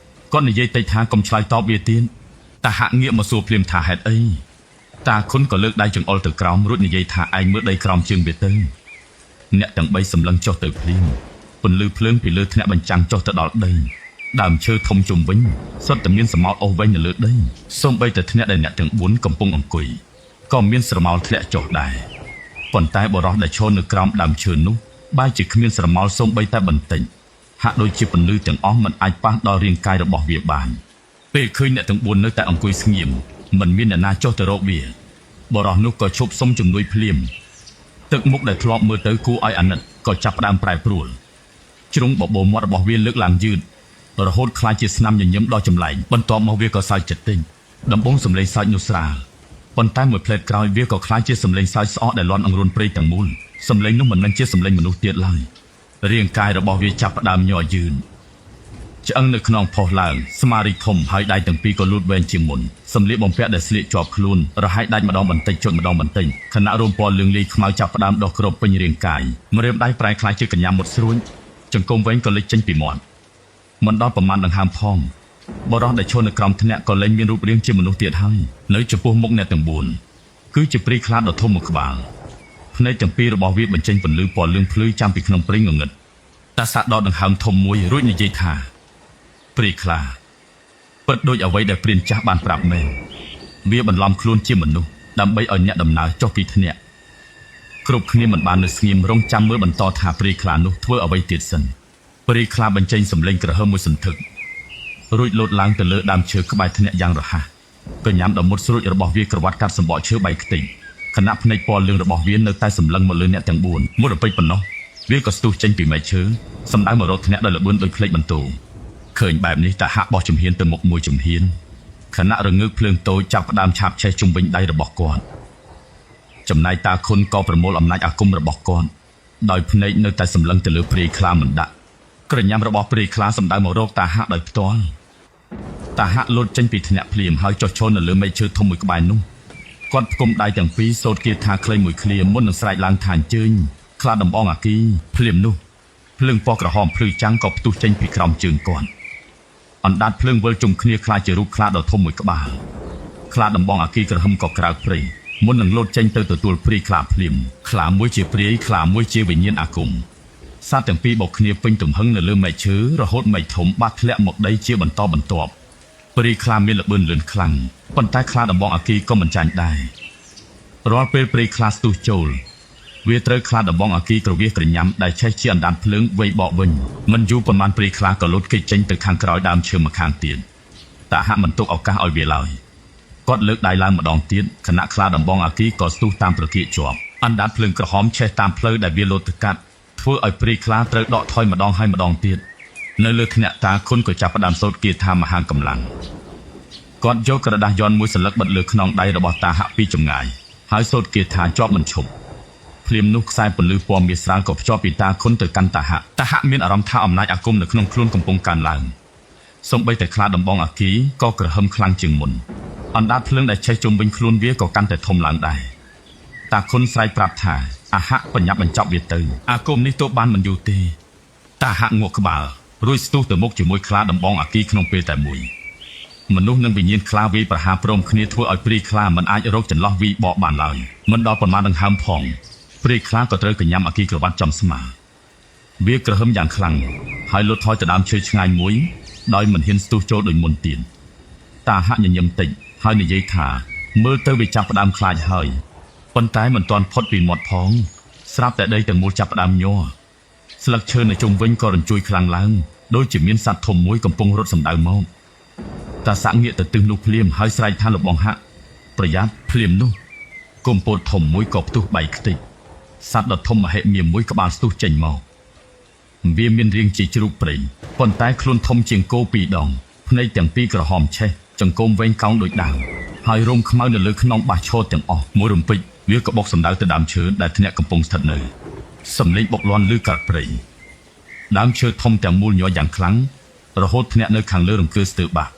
គាត់និយាយតិចថាកុំឆ្លើយតបវាទៀតតាហាក់ងាកមកសួរភ្លាមថាហេតុអីតាខុនក៏លើកដៃចង្អុលទៅក្រោមរួចនិយាយថាឯងមើលដីក្រោមជើងវាទៅអ្នកទាំងបីសម្លឹងចុះទៅភ្លាមពន្លឺភ្លើងពីលើធ្នាក់បញ្ចាំងចុះទៅដល់ដីដើមឈើធំជុំវិញសុទ្ធតែមានស្រមោលអូសវែងនៅលើដីសូម្បីតែធ្នាក់ដែលអ្នកទាំង4កំពុងអង្គុយក៏មានស្រមោលធ្លាក់ចុះដែរប៉ុន្តែបុរសដែលឈរនៅក្រោមដើមឈើនោះបែរជាគ្មានស្រមោលសូម្បីតែបន្តិចហាក់ដូចជាពន្លឺទាំងអស់មិនអាចប៉ះដល់រាងកាយរបស់វាបានពេលឃើញអ្នកទាំង4នៅតែអង្គុយស្ងៀមមិនមានអ្នកណាចុះទៅរកវាបុរសនោះក៏ឈប់សុំជំនួយភ្លាមទឹកមុខដែលធ្លាប់មើលទៅគួរឲ្យអាណិតក៏ចាប់ផ្ដើមប្រែប្រួលជ្រុងបបោមាត់របស់វាលើកឡើងយឺតរហូតក្លាយជាស្នាមញញឹមដ៏ចម្លែកបន្ទាប់មកវាក៏សើចចិត្តតិចដំបូងសំឡេងសើចនោះស្រាលប៉ុន្តែមួយផ្លែតក្រោយវាក៏ក្លាយជាសំឡេងសើចស្អកដែលលាន់អង្រួនព្រៃទាំងមូលសំឡេងនោះមិនមែនជាសំឡេងមនុស្សទៀតឡើយរាងកាយរបស់វាចាប់ផ្ដើមញ័រយឺនឆ្អឹងនៅក្នុងផុសឡើងស្មារតីធំហើយដៃទាំងពីរក៏លូតវែងជាងមុនសម្លៀកបំពាក់ដែលស្លៀកជាប់ខ្លួនរហែកដាច់ម្ដងបន្តិចជត់ម្ដងបន្តិចខណៈរោមពណ៌លឿងលាយខ្មៅចាប់ផ្ដើមដុះគ្របពេញរាងកាយម្រាមដៃប្រែក្លាយជាកញ្ញាមុតស្រួញចង្គង់វែងក៏លេចចេញពីមាត់មិនដល់ប្រមាណដង្ហើមផងបុរសដែលឈរនៅក្រោមធ្នាក់ក៏លែងមានរូបរាងជាមនុស្សទៀតហើយនៅចំពោះមុខអ្នកទាំង4គឺជាព្រាយខ្លាដ៏ធំមួយក្បាលភ្នែកទាំងពីររបស់វាបញ្ចេញពន្លឺពណ៌លឿងភ្លឺចាំពីក្នុងព្រៃងងឹតតាសាក់ដកដង្ហើមធំមួយរួចនិយាយថាព្រាយខ្លាពិតដូចអ្វីដែលព្រានចាស់បានប្រាប់មែនវាបន្លំខ្លួនជាមនុស្សដើម្បីឲ្យអ្នកដំណើរចុះពីធ្នាក់គ្រប់គ្នាមិនបាននៅស្ងៀមរងចាំមើលបន្តថាព្រាយខ្លានោះធ្វើអ្វីទៀតសិនព្រាយខ្លាបញ្ចេញសំឡេងក្រហើមមួយសន្ធឹករួចលោតឡើងទៅលើដើមឈើក្បែរធ្នាក់យ៉ាងរហ័សកញ្ញាំដ៏មុតស្រួចរបស់វាក្រវ៉ាត់កាត់សម្បកឈើបែកខ្ទេចខណៈភ្នែកពណ៌លឿងរបស់វានៅតែសម្លឹងមកលើអ្នកទាំង4មួយរំពេចប៉ុណ្ណោះវាក៏ស្ទុះចេញពីមែកឈើសម្ដៅមករកធ្នាក់ដោយល្បឿនដូចផ្លេកបន្ទោឃើញបែបនេះតាហាក់បោះជំហានទៅមុខមួយជំហានខណៈរងើកភ្លើងតូចចាប់ផ្ដើមឆាបឆេះជុំវិញដៃរបស់គាត់ចំណែកតាខុនក៏ប្រមូលអំណាចអាគមរបស់គាត់ដោយភ្នែកនៅតែសម្លឹងទៅលើព្រាយខ្លាមិនដាក់ក្រញាំរបស់ព្រាយខ្លាសម្ដៅមករកតាហាក់ដោយផ្ទាល់ តាហាក់លោតចេញពីធ្នាក់ភ្លាមហើយចុះឈរនៅលើមែកឈើធំមួយក្បែរនោះគាត់ផ្គុំដៃទាំងពីរសូត្រគាថាខ្លីមួយឃ្លាមុននឹងស្រែកឡើងថាអញ្ជើញខ្លាដំបងអាគីភ្លាមនោះភ្លើងពណ៌ក្រហមភ្លឺចាំងក៏ផ្ទុះចេញពីក្រោមជើងគាត់អណ្ដាតភ្លើងវិលជុំគ្នាខ្លាចជារូបខ្លាដ៏ធំមួយក្បាលខ្លាដំបងអាគីក្រហមក៏ក្រៅព្រៃមុននឹងលោតចេញទៅទទួលព្រាយខ្លាភ្លាមខ្លាមួយជាព្រាយខ្លាមួយជាវិញ្ញាណអាគមសត្វទាំងពីរបោកគ្នាពេញទំហឹងនៅលើមែកឈើរហូតមែកធំបាក់ធ្លាក់មកដីជាបន្តបន្ទាប់ព្រាយខ្លាមានល្បឿនលឿនខ្លាំងប៉ុន្តែខ្លាដំបងអាគីក៏មិនចាញ់ដែររាល់ពេលព្រាយខ្លាស្ទុះចូលវាត្រូវខ្លាដំបងអាគីក្រវៀសក្រញាំដែលឆេះជាអណ្ដាតភ្លើងវៃបកវិញមិនយូរប៉ុន្មានព្រាយខ្លាក៏លោតគេចចេញទៅខាងក្រោយដើមឈើម្ខាងទៀតតាហាក់មិនទុកឱកាសឲ្យវាឡើយគាត់លើកដៃឡើងម្ដងទៀតខណៈខ្លាដំបងអាគីក៏ស្ទុះតាមប្រកៀកជាប់អណ្ដាតភ្លើងក្រហមឆេះតាមផ្លូវដែលវាលោតទៅកាត់ធ្វើឲ្យព្រាយខ្លាត្រូវដកថយម្ដងហើយម្ដងទៀតនៅលើធ្នាក់តាគុណក៏ចាប់ផ្ដើមសូត្រគាថាមហាកម្លាំងគាត់យកក្រដាសយ័ន្តមួយសន្លឹកបិទលើខ្នងដៃរបស់តាហាក់ពីចម្ងាយហើយសូត្រគាថាជាប់មិនឈប់ភ្លាមនោះខ្សែពន្លឺពណ៌មាសស្រាលក៏ភ្ជាប់ពីតាគុណទៅកាន់តាហាក់តាហាក់មានអារម្មណ៍ថាអំណាចអាគមនៅក្នុងខ្លួនកំពុងកើនឡើងសូម្បីតែខ្លាដំបងអាគីក៏ក្រហឹមខ្លាំងជាងមុនអណ្ដាតភ្លើងដែលឆេះជុំវិញខ្លួនវាក៏កាន់តែធំឡើងដែរតាគុណស្រែកប្រាប់ថាអាហាក់បញ្ញាប់បញ្ចប់វាទៅអាគមនេះទោះបានមិនយូរទេតាហាក់ងក់ក្បាលរួចស្ទុះទៅមុខជាមួយខ្លាដំបងអាគីក្នុងពេលតែមួយមនុស្សនិងវិញ្ញាណខ្លាវាយប្រហារព្រមគ្នាធ្វើឲ្យព្រាយខ្លាមិនអាចរកចន្លោះវីបកបានឡើយមិនដល់ប៉ុន្មានដង្ហើមផងព្រាយខ្លាក៏ត្រូវកញ្ញាំអាគីក្រវ៉ាត់ចំស្មាវាក្រហឹមយ៉ាងខ្លាំងហើយលុតថយទៅដើមឈើឆ្ងាយមួយដោយមិនហ៊ានស្ទុះចូលដូចមុនទៀតតាហាក់ញញឹមតិចហើយនិយាយថាមើលទៅវាចាប់ផ្ដើមខ្លាចហើយប៉ុន្តែមិនទាន់ផុតពីមាត់ផងស្រាប់តែដីទាំងមូលចាប់ផ្ដើមញ័រស្លឹកឈើនៅជុំវិញក៏រញ្ជួយខ្លាំងឡើងដូចជាមានសត្វធំមួយកំពុងរត់សម្ដៅមកតាសាក់ងាកទៅទិសនោះភ្លាមហើយស្រែកថាលបងហាក់ប្រយ័ត្នភ្លាមនោះគុំពោតធំមួយក៏ផ្ទុះបែកខ្ទេចសត្វដ៏ធំមហិមាមួយក្បាលស្ទុះចេញមកវាមានរាងជាជ្រូកព្រៃប៉ុន្តែខ្លួនធំជាងគោពីរដងភ្នែកទាំងពីរក្រហមឆេះចង្គោមវែងកោងដូចដាវហើយរោមខ្មៅនៅលើខ្នងបាសឈរទាំងអស់មួយរំពេចវាក៏បុកសម្ដៅទៅដើមឈើដែលធ្នាក់កំពុងស្ថិតនៅសំឡេងបុកលាន់ឮកាត់ព្រៃដើមឈើធំទាំងមូលញ័រយ៉ាងខ្លាំងរហូតធ្នាក់នៅខាងលើរង្គើស្ទើរបាក់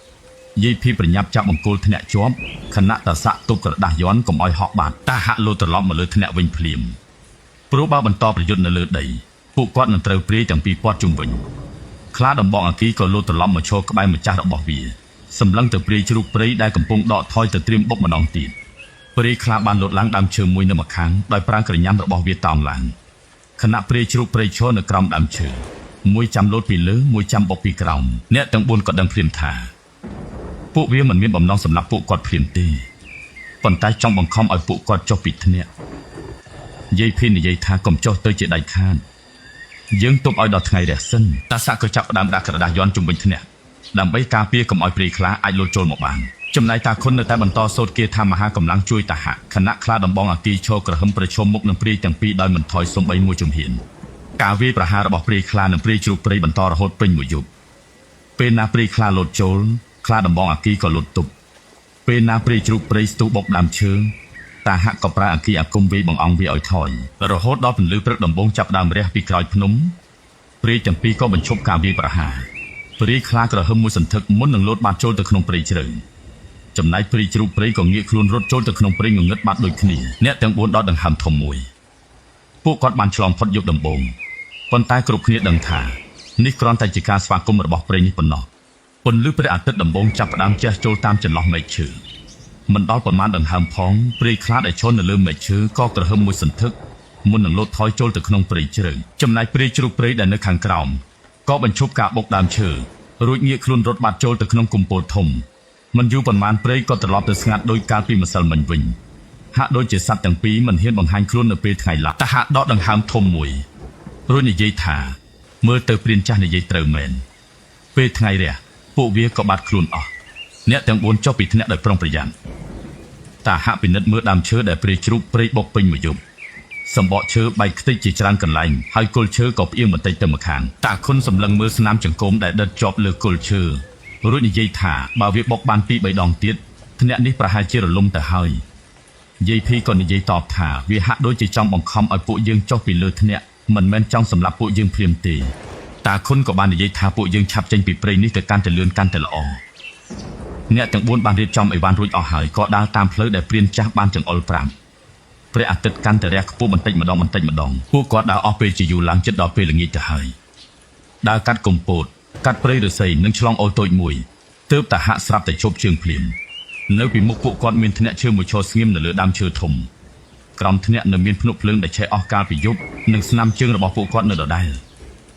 យាយភីប្រញាប់ចាប់បង្គោលធ្នាក់ជាប់ខណៈតាសាក់ទប់ក្រដាសយ័ន្តកុំឲ្យហក់បាត់តាហាក់លោតត្រឡប់មកលើធ្នាក់វិញភ្លាមព្រោះបើបន្តប្រយុទ្ធនៅលើដីពួកគាត់នឹងត្រូវព្រាយទាំងពីរពាត់ជុំវិញខ្លាដំបងអាគីក៏លោតត្រឡប់មកឈរក្បែរម្ចាស់របស់វាសម្លឹងទៅព្រាយជ្រូកព្រៃដែលកំពុងដកថយទៅត្រៀមបុកម្ដងទៀតព្រាយខ្លាបានលោតឡើងដើមឈើមួយនៅម្ខាងដោយប្រើក្រញាំរបស់វាតោងឡើងខណៈព្រាយជ្រូកព្រៃឈរនៅក្រោមដើមឈើមួយចាំលោតពីលើមួយចាំបុកពីក្រោមអ្នកទាំង៤ក៏ដឹងភ្លាមថាពួកវាមិនមានបំណងសម្លាប់ពួកគាត់ភ្លាមទេប៉ុន្តែចង់បង្ខំឲ្យពួកគាត់ចុះពីធ្នាក់យាយភីនិយាយថាកុំចុះទៅជាដាច់ខាតយើងទប់ឲ្យដល់ថ្ងៃរះសិនតាសាក់ក៏ចាប់ផ្ដើមដាក់ក្រដាសយ័ន្តជុំវិញធ្នាក់ដើម្បីការពារកុំឲ្យព្រាយខ្លាអាចលោតចូលមកបានចំណែកតាខុននៅតែបន្តសូត្រគាថាមហាកម្លាំងជួយតាហាក់ខណៈខ្លាដំបងអាគីឈរក្រហឹមប្រឈមមុខនឹងព្រាយទាំងពីរដោយមិនថយសំបីមួយជំហានការវាយប្រហាររបស់ព្រាយខ្លានិងព្រាយជ្រូកព្រៃបន្តរហូតពេញមួយយប់ពេលណាព្រាយខ្លាលោតចូលខ្លាដំបងអាគីក៏លោតទប់ពេលណាព្រាយជ្រូកព្រៃស្ទុះបុកដើមឈើតាហាក់ក៏ប្រើអាគីអាគមវាយបង្អង់វាឲ្យថយរហូតដល់ពន្លឺព្រឹកដំបូងចាប់ដើមរះពីក្រោយភ្នំព្រាយទាំងពីរក៏បញ្ឈប់ការវាយប្រហារព្រាយខ្លាក្រហឹមមួយសន្ធឹកមុននឹងលោតបាត់ចូលទៅក្នុងព្រៃជ្រៅចំណែកព្រាយជ្រូកព្រៃក៏ងាកខ្លួនរត់ចូលទៅក្នុងព្រៃងងឹតបាត់ដូចគ្នាអ្នកទាំង៤ដល់ដង្ហើមធំមួយពួកគាត់បានឆ្លងផុតយប់ដំបូងប៉ុន្តែគ្រប់គ្នាដឹងថានេះគ្រាន់តែជាការស្វាគមន៍របស់ព្រៃនេះប៉ុណ្ណោះពន្លឺព្រះអាទិត្យដំបូងចាប់ផ្ដើមជះចូលតាមចន្លោះមែកឈើមិនដល់ប៉ុន្មានដង្ហើមផងព្រាយខ្លាដែលឈរនៅលើមែកឈើក៏ក្រហឹមមួយសន្ធឹកមុននឹងលោតថយចូលទៅក្នុងព្រៃជ្រៅចំណែកព្រាយជ្រូកព្រៃដែលនៅខាងក្រោមក៏បញ្ឈប់ការបុកដើមឈើរួចងាកខ្លួនរត់បាត់ចូលទៅក្នុងគុំពោលធំមិនយូរប៉ុន្មានព្រៃក៏ត្រឡប់ទៅស្ងាត់ដោយកាលពីម្សិលមិញវិញហាក់ដូចជាសត្វទាំងពីរមិនហ៊ានបង្ហាញខ្លួននៅពេលថ្ងៃឡើយតាហាក់ដកដង្ហើមធំមួយរួចនិយាយថាមើលទៅព្រានចាស់និយាយត្រូវមែនពេលថ្ងៃរះពួកវាក៏បាត់ខ្លួនអស់អ្នកទាំង៤ចុះពីធ្នាក់ដោយប្រុងប្រយ័ត្នតាហាក់ពិនិត្យមើលដើមឈើដែលព្រាយជ្រូកព្រៃបុកពេញមួយយប់សម្បកឈើបែកខ្ទេចជាច្រើនកន្លែងហើយគល់ឈើក៏ផ្អៀងបន្តិចទៅម្ខាងតាខុនសម្លឹងមើលស្នាមចង្គោមដែលដិតជាប់លើគល់ឈើរួចនិយាយថាបើវាបុកបាន2 3ដងទៀតធ្នាក់នេះប្រហែលជារលំទៅហើយយាយភីក៏និយាយតបថាវាហាក់ដូចជាចង់បង្ខំឲ្យពួកយើងចុះពីលើធ្នាក់មិនមែនចង់សម្លាប់ពួកយើងភ្លាមទេតាខុនក៏បាននិយាយថាពួកយើងឆាប់ចេញពីព្រៃនេះទៅកាន់តែលឿនកាន់តែល្អ អ្នកទាំង4បានរៀបចំអីវ៉ាន់រួចអស់ហើយក៏ដើរតាមផ្លូវដែលព្រានចាស់បានចង្អុលប្រាប់ព្រះអាទិត្យកាន់តែរះខ្ពស់បន្តិចម្ដងបន្តិចម្ដងពួកគាត់ដើរអស់ពេលជាយូរឡើងជិតដល់ពេលល្ងាចទៅហើយដើរកាត់គុម្ពោតកាត់ព្រៃឫស្សីនិងឆ្លងអូរតូចមួយទើបតាហាក់ស្រាប់តែជប់ជើងភ្លាមនៅពីមុខពួកគាត់មានធ្នាក់ឈើមួយឈរស្ងៀមនៅលើដើមឈើធំក្រោមធ្នាក់នៅមានភ្នក់ភ្លើងដែលឆេះអស់កាលពីយប់និងស្នាមជើងរបស់ពួកគាត់នៅដដែល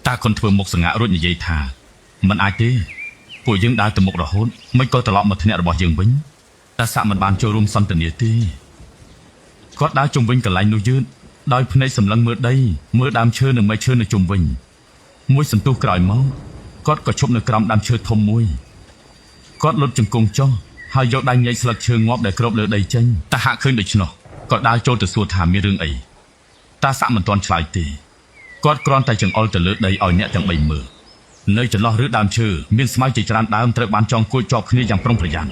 តាខុនធ្វើមុខសង្ហារួចនិយាយថាមិនអាចទេពួកយើងដើរទៅមុខរហូតមិនក៏ត្រឡប់មកធ្នាក់របស់យើងវិញតាស័កមិនបានចូលរួមសន្ទនាទេគាត់ដើរជុំវិញកន្លែងនោះយឺតដោយភ្នែកសម្លឹងមើលដីមើលដើមឈើនិងមែកឈើនៅជុំវិញមួយសន្ទុះក្រោយមកគាត់ក៏ឈប់នៅក្រោមដើមឈើធំមួយគាត់លុតជង្គង់ចុះហើយយកដៃញែកស្លឹកឈើងាប់ដែលគ្របលើដីចេញតាហាក់ឃើញដូច្នោះក៏ដើរចូលទៅសួរថាមានរឿងអីតាស័កមិនទាន់ឆ្លើយទេគាត់គ្រាន់តែចង្អុលទៅលើដីឲ្យអ្នកទាំងបីមើលនៅចន្លោះឬដើមឈើមានស្មៅជាច្រើនដើមត្រូវបានចងគួចជាប់គ្នាយ៉ាងប្រុងប្រយ័ត្ន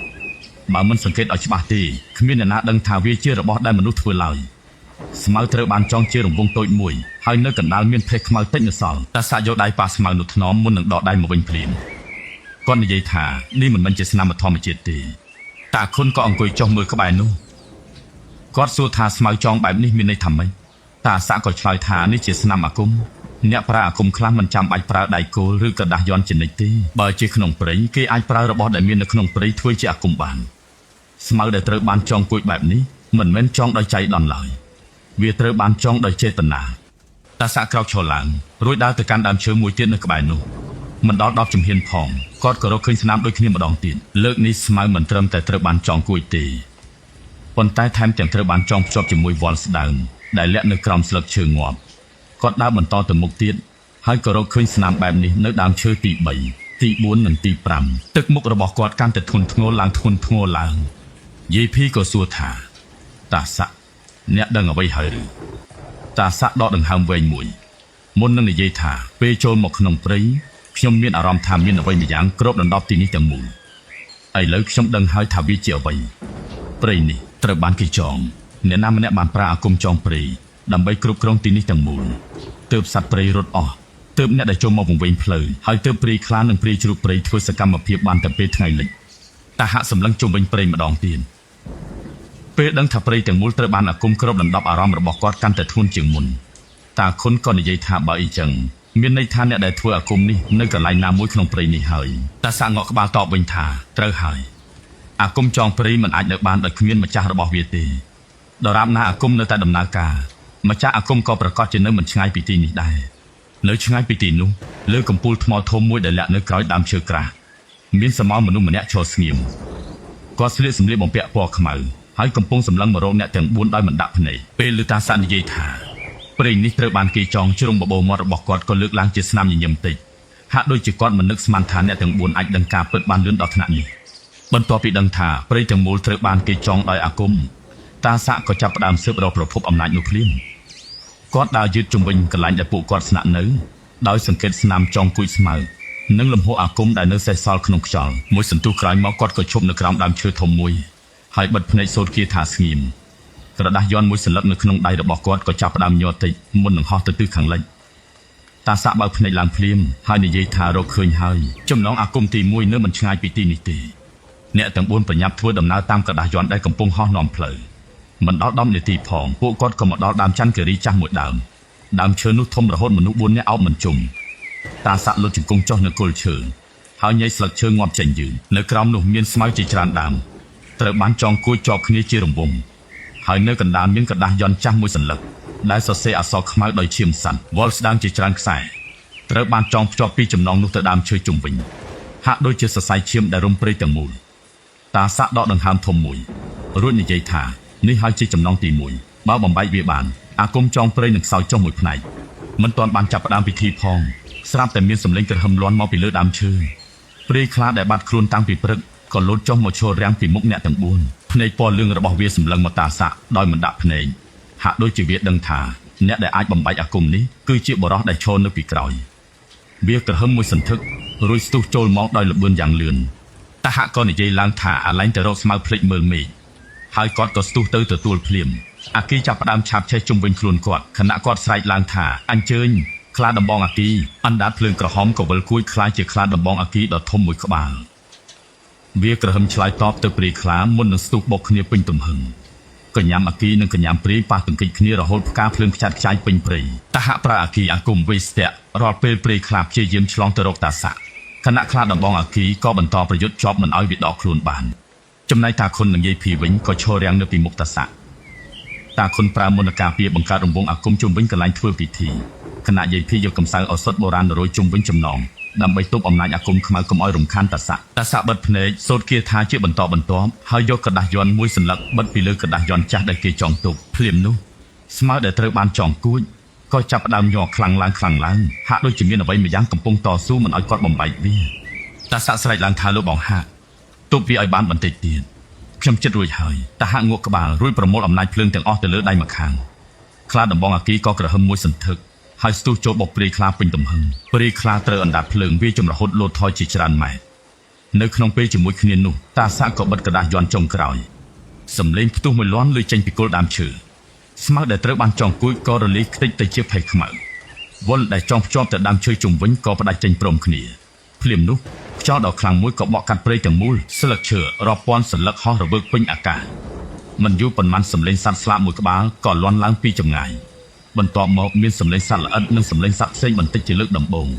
បើមិនសង្កេតឲ្យច្បាស់ទេគ្មានអ្នកណាដឹងថាវាជារបស់ដែលមនុស្សធ្វើឡើយស្មៅត្រូវបានចងជារង្វង់តូចមួយហើយនៅកណ្ដាលមានផេះខ្មៅតិចនៅសល់តាស័កយកដៃប៉ះស្មៅនោះថ្នមមុននឹងដកដៃមកវិញភ្លាមគាត់និយាយថានេះមិនមែនជាស្នាមធម្មជាតិទេតាខុនក៏អង្គុយចុះមើលក្បែរនោះគាត់សួរថាស្មៅចងបែបនេះមានន័យថាម៉េចតាស័កក៏ឆ្លើយថានេះជាស្នាមអាគមអ្នកប្រើអាគមខ្លះមិនចាំបាច់ប្រើដៃគោលឬក្រដាសយ័ន្តជានិច្ចទេបើជាក្នុងព្រៃគេអាចប្រើរបស់ដែលមាននៅក្នុងព្រៃធ្វើជាអាគមបានស្មៅដែលត្រូវបានចងគួចបែបនេះមិនមែនចងដោយចៃដន្យឡើយវាត្រូវបានចងដោយចេតនាតាស័កក្រោកឈរឡើងរួចដើរទៅកាន់ដើមឈើមួយទៀតនៅក្បែរនោះមិនដល់10ជំហានផងគាត់ក៏រកឃើញស្នាមដូចគ្នាម្ដងទៀតលើកនេះស្មៅមិនត្រឹមតែត្រូវបានចងគួចទេប៉ុន្តែថែមទាំងត្រូវបានចងភ្ជាប់ជាមួយវ៉ាល់ស្ដើងដែលលាក់នៅក្រោមស្លឹកឈើងាប់គាត់ដើរបន្តទៅមុខទៀតហើយក៏រកឃើញស្នាមបែបនេះនៅដើមឈើទី3ទី4និងទី5ទឹកមុខរបស់គាត់កាន់តែធ្ងន់ធ្ងរឡើងធ្ងន់ធ្ងរឡើងយាយភីក៏សួរថាតាស័កអ្នកដឹងអ្វីហើយឬតាស័កដកដង្ហើមវែងមួយមុននឹងនិយាយថាពេលចូលមកក្នុងព្រៃខ្ញុំមានអារម្មណ៍ថាមានអ្វីម្យ៉ាងគ្របដណ្ដប់ទីនេះទាំងមូលឥឡូវខ្ញុំដឹងហើយថាវាជាអ្វីព្រៃនេះត្រូវបានគេចងអ្នកណាម្នាក់បានប្រើអាគមចងព្រៃដើម្បីគ្រប់គ្រងទីនេះទាំងមូលទើបសត្វព្រៃរត់អស់ទើបអ្នកដែលចូលមកវង្វេងផ្លូវហើយទើបព្រៃខ្លានិងព្រៃជ្រូកព្រៃធ្វើសកម្មភាពបានតែពេលថ្ងៃលិចតាហាក់សម្លឹងជុំវិញព្រៃម្ដងទៀតពេលដឹងថាព្រៃទាំងមូលត្រូវបានអាគមគ្របដណ្ដប់អារម្មណ៍របស់គាត់កាន់តែធ្ងន់ជាងមុនតាខុនក៏និយាយថាបើអីចឹងមានន័យថាអ្នកដែលធ្វើអាគមនេះនៅកន្លែងណាមួយក្នុងព្រៃនេះហើយតាស័កងក់ក្បាលតបវិញថាត្រូវហើយអាគមចងព្រៃមិនអាចនៅបានដោយគ្មានម្ចាស់របស់វាទេដរាបណាអាគមនៅតែដំណើរការម្ចាស់អាគមក៏ប្រកាសជានៅមិនឆ្ងាយពីទីនេះដែរនៅឆ្ងាយពីទីនោះលើកំពូលថ្មធំមួយដែលលាក់នៅក្រោយដើមឈើក្រាស់មានសមោលមនុស្សម្នាក់ឈរស្ងៀមគាត់ស្លៀកសម្លៀកបំពាក់ពណ៌ខ្មៅហើយកំពុងសម្លឹងមករកអ្នកទាំង4ដោយមិនដាក់ភ្នែកពេលឮតាស័កនិយាយថាព្រៃនេះត្រូវបានគេចងជ្រុងបបោមាត់របស់គាត់ក៏លើកឡើងជាស្នាមញញឹមតិចហាក់ដូចជាគាត់មិននឹកស្មានថាអ្នកទាំង4អាចដឹងការពិតបានលឿនដល់ថ្នាក់នេះបន្ទាប់ពីដឹងថាព្រៃទាំងមូលត្រូវបានគេចងដោយអាគមតាស័កក៏ចាប់ផ្ដើមស៊ើបរកប្រភពអំណាចនោះភ្លាមគាត់ដើរយឺតជុំវិញកន្លែងដែលពួកគាត់ស្នាក់នៅដោយសង្កេតស្នាមចងគួចស្មៅនិងលំហអាគមដែលនៅសេសសល់ក្នុងខ្យល់មួយសន្ទុះក្រោយមកគាត់ក៏ឈប់នៅក្រោមដើមឈើធំមួយហើយបិទភ្នែកសូត្រគាថាស្ងៀមក្រដាសយ័ន្តមួយសន្លឹកនៅក្នុងដៃរបស់គាត់ក៏ចាប់ផ្ដើមញ័រតិចមុននឹងហោះទៅទិសខាងលិចតាស័កបើកភ្នែកឡើងភ្លាមហើយនិយាយថារកឃើញហើយចំណងអាគមទី1នៅមិនឆ្ងាយពីទីនេះទេអ្នកទាំង4ប្រញាប់ធ្វើដំណើរតាមក្រដាសយ័ន្តដែលកំពុងហោះនាំផ្លូវមិនដល់10នាទីផងពួកគាត់ក៏មកដល់ដើមច័ន្ទគិរីចាស់មួយដើមដើមឈើនោះធំរហូតមនុស្ស4នាក់អោបមិនជុំតាស័កលុតជង្គង់ចុះនៅគល់ឈើហើយញែកស្លឹកឈើងាប់ចេញយឺនៅក្រោមនោះមានស្មៅជាច្រើនដើមត្រូវបានចងគួចជាប់គ្នាជារង្វង់ហើយនៅកណ្ដាលមានក្រដាសយ័ន្តចាស់មួយសន្លឹកដែលសរសេរអក្សរខ្មៅដោយឈាមសត្វវល់ស្ដើងជាច្រើនខ្សែត្រូវបានចងភ្ជាប់ពីចំណងនោះទៅដើមឈើជុំវិញហាក់ដូចជាសរសៃឈាមដែលរុំព្រៃទាំងមូលតាស័កដកដង្ហើមធំមួយរួចនិយាយថានេះហើយជាចំណងទី1បើបំបែកវាបានអាគមចងព្រៃនឹងខ្សោយចុះមួយផ្នែកមិនទាន់បានចាប់ផ្ដើមពិធីផងស្រាប់តែមានសម្លេងក្រហឹមលាន់មកពីលើដើមឈើព្រៃខ្លាដែលបាត់ខ្លួនតាំងពីព្រឹកក៏លោតចុះមកឈររាំងពីមុខអ្នកទាំង4ភ្នែកពណ៌លឿងរបស់វាសម្លឹងមកតាស័កដោយមិនដាក់ភ្នែកហាក់ដូចជាវាដឹងថាអ្នកដែលអាចបំបែកអាគមនេះគឺជាបុរសដែលឈរនៅពីក្រោយវាក្រហឹមមួយសន្ធឹករួចស្ទុះចូលមកដោយល្បឿនយ៉ាងលឿនតាហាក់ក៏និយាយឡើងថាអាឡែងទៅរកស្មៅភ្លេចមើលមេឃហើយគាត់ក៏ស្ទុះទៅទទួលភ្លាមអាគីចាប់ផ្ដើមឆាបឆេះជុំវិញខ្លួនគាត់ខណៈគាត់ស្រែកឡើងថាអញ្ជើញខ្លាដំបងអាគីអណ្ដាតភ្លើងក្រហមក៏វិលគួចខ្លាយជាខ្លាដំបងអាគីដ៏ធំមួយក្បាល វាក្រហឹមឆ្លើយតបទៅព្រាយខ្លាមុននឹងស្ទុះបុកគ្នាពេញទំហឹងកញ្ញាំអាគីនិងកញ្ញាំព្រាយប៉ះទង្គិចគ្នារហូតផ្កាភ្លើងខ្ចាត់ខ្ចាយពេញព្រៃតាហាក់ប្រើអាគីអាគមវេស្ទៈរាល់ពេលព្រាយខ្លាព្យាយាមឆ្លងទៅរកតាសាក់ខណៈខ្លាដំបងអាគីក៏បន្តប្រយុទ្ធជាប់មិនឲ្យវាដកខ្លួនបានចំណែកតាខុននិងយាយភីវិញក៏ឈររាំងនៅពីមុខតាសាក់តាខុនប្រើមន្តការពារបង្កើតរង្វង់អាគមជុំវិញកន្លែងធ្វើពិធីខណៈយាយភីយកកំសៅឱសថបុរាណរោយជុំវិញចំណងដើម្បីទប់អំណាចអាគមខ្មៅកុំឲ្យរំខានតាសាក់តាសាក់បិទភ្នែកសូត្រគាថាជាបន្តបន្ទាប់ហើយយកក្រដាសយ័ន្តមួយសន្លឹកបិទពីលើក្រដាសយ័ន្តចាស់ដែលគេចងទុកភ្លាមនោះស្មៅដែលត្រូវបានចងគួចក៏ចាប់ផ្ដើមញ័រខ្លាំងឡើងខ្លាំងឡើងហាក់ដូចជាមានអ្វីម្យ៉ាងកំពុងតស៊ូមិនឲ្យគាត់បំបែកវាតាសាក់ស្រែកឡើងថាលោកបងហាក់ទប់វាឲ្យបានបន្តិចទៀតខ្ញុំចិត្តរួចហើយតាហាក់ងក់ក្បាលរួចប្រមូលអំណាចភ្លើងទាំងអស់ទៅលើដៃម្ខាងខ្លាដំបងអាគីក៏ក្រហឹមមួយសន្ធឹកហើយស្ទុះចូលបុកព្រាយខ្លាពេញទំហឹងព្រាយខ្លាត្រូវអណ្ដាតភ្លើងវាចម្រហូតលោតថយជាច្រើនម៉ែត្រនៅក្នុងពេលជាមួយគ្នានោះតាសាក់ក៏បិទក្រដាសយ័ន្តចុងក្រោយសំឡេងផ្ទុះមួយលាន់លឺចេញពីគល់ដើមឈើស្មៅដែលត្រូវបានចងគួចក៏រលាយខ្ទេចទៅជាផេះខ្មៅវល់ដែលចងភ្ជាប់ទៅដើមឈើជុំវិញក៏ផ្ដាច់ចេញព្រមគ្នាភ្លាមនោះខ្យល់ដ៏ខ្លាំងមួយក៏បក់កាត់ព្រៃទាំងមូលស្លឹកឈើរាប់ពាន់សន្លឹកហោះរវើកពេញអាកាសមិនយូរប៉ុន្មានសំឡេងសត្វស្លាបមួយក្បាលក៏លាន់ឡើងពីចម្ងាយបន្ទាប់មកមានសំឡេងសត្វល្អិតនិងសំឡេងសត្វផ្សេងបន្តិចជាលើកដំបូង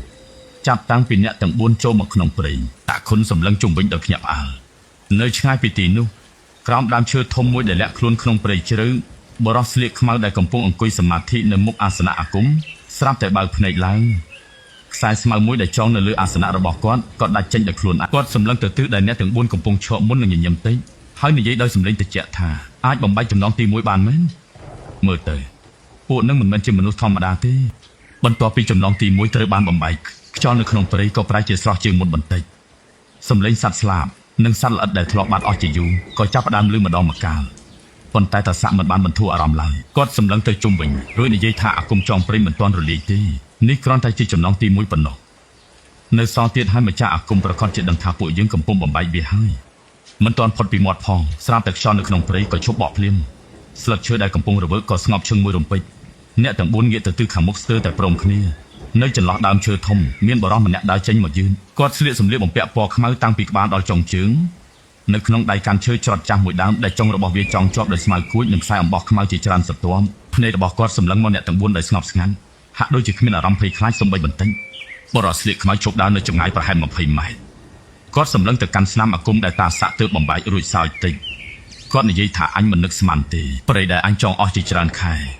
ចាប់តាំងពីអ្នកទាំង4ចូលមកក្នុងព្រៃតាខុនសម្លឹងជុំវិញដោយភ្ញាក់ផ្អើលនៅឆ្ងាយពីទីនោះក្រោមដើមឈើធំមួយដែលលាក់ខ្លួនក្នុងព្រៃជ្រៅបុរសស្លៀកខ្មៅដែលកំពុងអង្គុយសមាធិនៅមុខអាសនៈអាគមស្រាប់តែបើកភ្នែកឡើងខ្សែស្មៅមួយដែលចងនៅលើអាសនៈរបស់គាត់ក៏ដាច់ចេញដោយខ្លួនគាត់សម្លឹងទៅទិសដែលអ្នកទាំង4កំពុងឈរមុននឹងញញឹមតិចហើយនិយាយដោយសម្លេងត្រជាក់ថាអាចបំបែកចំណងទី1បានមែនមើលទៅពួកនឹងមិនមែនជាមនុស្សធម្មតាទេបន្ទាប់ពីចំណងទី1ត្រូវបានបំបែកខ្យល់នៅក្នុងព្រៃក៏ប្រែជាស្រស់ជាងមុនបន្តិចសំឡេងសត្វស្លាបនិងសត្វល្អិតដែលធ្លាប់បាត់អស់ជាយូរក៏ចាប់ផ្ដើមលឺម្ដងម្កាលប៉ុន្តែតាស័កមិនបានបន្ធូរអារម្មណ៍ឡើយគាត់សម្លឹងទៅជុំវិញរួចនិយាយថាអាគមចងព្រៃមិនទាន់រលាយទេនេះគ្រាន់តែជាចំណងទី1ប៉ុណ្ណោះនៅសល់ទៀតហើយម្ចាស់អាគមប្រកាសជាដឹងថាពួកយើងកំពុងបំបែកវាហើយមិនទាន់ផុតពីមាត់ផងស្រាប់តែខ្យល់នៅក្នុងព្រៃក៏ឈប់បក់ភ្លាមស្លឹកឈើដែលកំពុងរវើកក៏ស្ងប់ឈឹងមួយរំពេចអ្នកទាំង4ងាកទៅទិសខាងមុខស្ទើរតែព្រមគ្នានៅចន្លោះដើមឈើធំមានបុរសម្នាក់ដើរចេញមកយឺនគាត់ស្លៀកសម្លៀកបំពាក់ពណ៌ខ្មៅតាំងពីក្បាលដល់ចុងជើងនៅក្នុងដៃកាន់ឈើច្រត់ចាស់មួយដើមដែលចុងរបស់វាចង់ជាប់ដោយស្មៅគួចនិងខ្សែអំបោះខ្មៅជាច្រើនសន្ទាប់ភ្នែករបស់គាត់សម្លឹងមកអ្នកទាំង4ដោយស្ងប់ស្ងាត់ហាក់ដូចជាគ្មានអារម្មណ៍ភ័យខ្លាចសូម្បីបន្តិចបុរសស្លៀកខ្មៅឈប់ដើរនៅចម្ងាយប្រហែល20ម៉ែត្រគាត់សម្លឹងទៅកាន់ស្នាមអាគមដែលតាសាក់ទើបបំបែករួចសើចតិចគាត់និយាយថាអញមិននឹកស្មានទេព្រៃដែលអញចងអស់ជាច្រើនខែ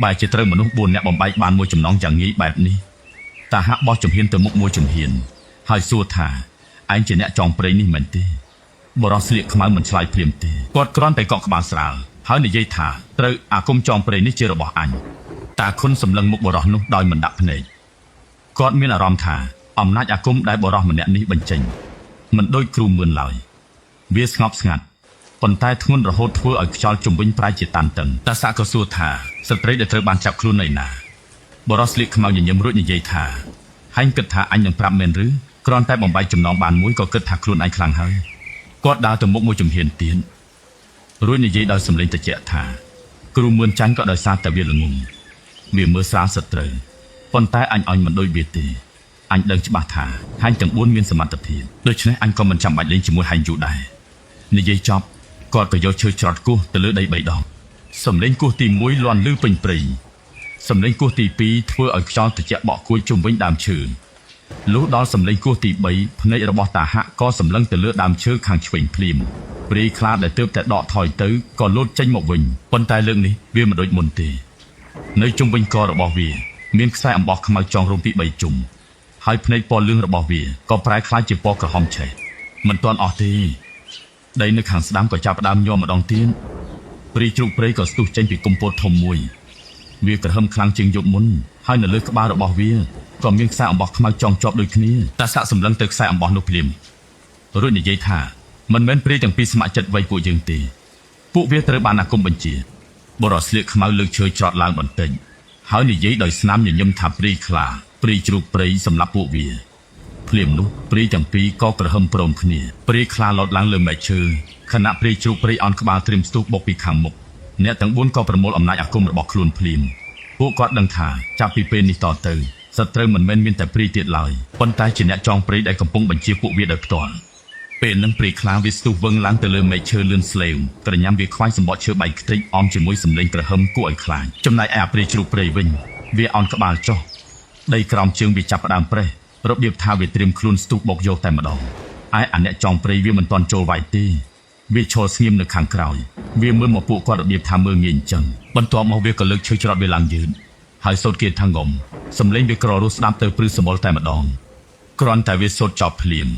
បែរជាត្រូវមនុស្ស4នាក់បំបែកបានមួយចំណងយ៉ាងងាយបែបនេះតាហាក់បោះជំហានទៅមុខមួយជំហានហើយសួរថាឯងជាអ្នកចងព្រៃនេះមែនទេបុរសស្លៀកខ្មៅមិនឆ្លើយភ្លាមទេគាត់គ្រាន់តែកក់ក្បាលស្រាលហើយនិយាយថាត្រូវអាគមចងព្រៃនេះជារបស់អញតាខុនសម្លឹងមុខបុរសនោះដោយមិនដាក់ភ្នែកគាត់មានអារម្មណ៍ថាអំណាចអាគមដែលបុរសម្នាក់នេះបញ្ចេញមិនដូចគ្រូមឿនឡើយវាស្ងប់ស្ងាត់ប៉ុន្តែធ្ងន់រហូតធ្វើឲ្យខ្យល់ជុំវិញប្រែជាតានតឹងតាសាក់ក៏សួរថាស្ត្រីដែលត្រូវបានចាប់ខ្លួននៅណាបុរសស្លៀកខ្មៅញញឹមរួចនិយាយថាហែងគិតថាអញនឹងប្រាប់មែនឬគ្រាន់តែបំបែកចំណងបានមួយក៏គិតថាខ្លួនឯងខ្លាំងហើយគាត់ដើរទៅមុខមួយជំហានទៀតរួចនិយាយដោយសម្លេងត្រជាក់ថាគ្រូមឿនចាញ់ក៏ដោយសារតែវាល្ងងវាមើលស្រាលសត្រូវប៉ុន្តែអញអញមិនដូចវាទេអញដឹងច្បាស់ថាហែងទាំង4មានសមត្ថភាពដូច្នេះអញក៏មិនចាំបាច់លេងជាមួយហែងយូរដែរនិយាយចប់គាត់ក៏យកឈើច្រត់គោះទៅលើដី3ដងសំឡេងគោះទី1លាន់លឺពេញព្រៃសំឡេងគោះទី2ធ្វើឲ្យខ្យល់ត្រជាក់បក់គួចជុំវិញដើមឈើលុះដល់សំឡេងគោះទី3ភ្នែករបស់តាហាក់ក៏សម្លឹងទៅលើដើមឈើខាងឆ្វេងភ្លាមព្រាយខ្លាដែលទើបតែដកថយទៅក៏លោតចេញមកវិញប៉ុន្តែលើកនេះវាមិនដូចមុនទេនៅជុំវិញករបស់វាមានខ្សែអំបោះខ្មៅចងរុំពី3ជុំហើយភ្នែកពណ៌លឿងរបស់វាក៏ប្រែក្លាយជាពណ៌ក្រហមឆេះមិនទាន់អស់ទេដីនៅខាងស្ដាំក៏ចាប់ផ្ដើមញ័រម្ដងទៀតព្រាយជ្រូកព្រៃក៏ស្ទុះចេញពីគុំពោតធំមួយវាក្រហមខ្លាំងជាងយប់មុនហើយនៅលើក្បាលរបស់វាក៏មានខ្សែអំបោះខ្មៅចងជាប់ដូចគ្នាតាសាក់សម្លឹងទៅខ្សែអំបោះនោះភ្លាមរួចនិយាយថាមិនមែនព្រាយទាំងពីរស្ម័គ្រចិត្តវៃពួកយើងទេពួកវាត្រូវបានអាគមបញ្ជាបុរសស្លៀកខ្មៅលើកឈើច្រត់ឡើងបន្តិចហើយនិយាយដោយស្នាមញញឹមថាព្រាយខ្លាព្រាយជ្រូកព្រៃសម្រាប់ពួកវាភ្លាមនោះព្រាយទាំងពីរក៏ក្រហមព្រមគ្នាព្រាយខ្លាលោតឡើងលើមែកឈើខណៈព្រាយជ្រូកព្រៃអន់ក្បាលត្រៀមស្ទុះបុកពីខាងមុខអ្នកទាំង4ក៏ប្រមូលអំណាចអាគមរបស់ខ្លួនភ្លាមពួកគាត់ដឹងថាចាប់ពីពេលនេះតទៅសត្រូវមិនមែនមានតែព្រាយទៀតឡើយប៉ុន្តែជាអ្នកចងព្រៃដែលកំពុងបញ្ជាពួកវាដោយផ្ទាល់ ពេលនឹងព្រាយខ្លាវាស្ទុះវឹងឡើងទៅលើមែកឈើលឿនស្លេវក្រញាំវាខ្វាយសម្បកឈើបែកខ្ទេចអមជាមួយសំឡេងគ្រហឹមគួរឲ្យខ្លាចចំណែកឯអាព្រាយជ្រូកព្រៃវិញវាអោនក្បាលចុះដីក្រោមជើងវាចាប់ផ្ដើមប្រេះរបៀបថាវាត្រៀមខ្លួនស្ទុះបុកយកតែម្ដងឯអាអ្នកចងព្រៃវាមិនទាន់ចូលវាយទេវាឈរស្ងៀមនៅខាងក្រោយវាមើលមកពួកគាត់របៀបថាមើលងាយអញ្ចឹងបន្ទាប់មកវាក៏លើកឈើច្រត់វាឡើងយឺតហើយសូត្រគេថាងំសំឡេងវាក្ររស់ស្ដាប់ទៅព្រឺសម្បុរតែម្ដងគ្រាន់តែវាសូត្រចប់ភ្លាម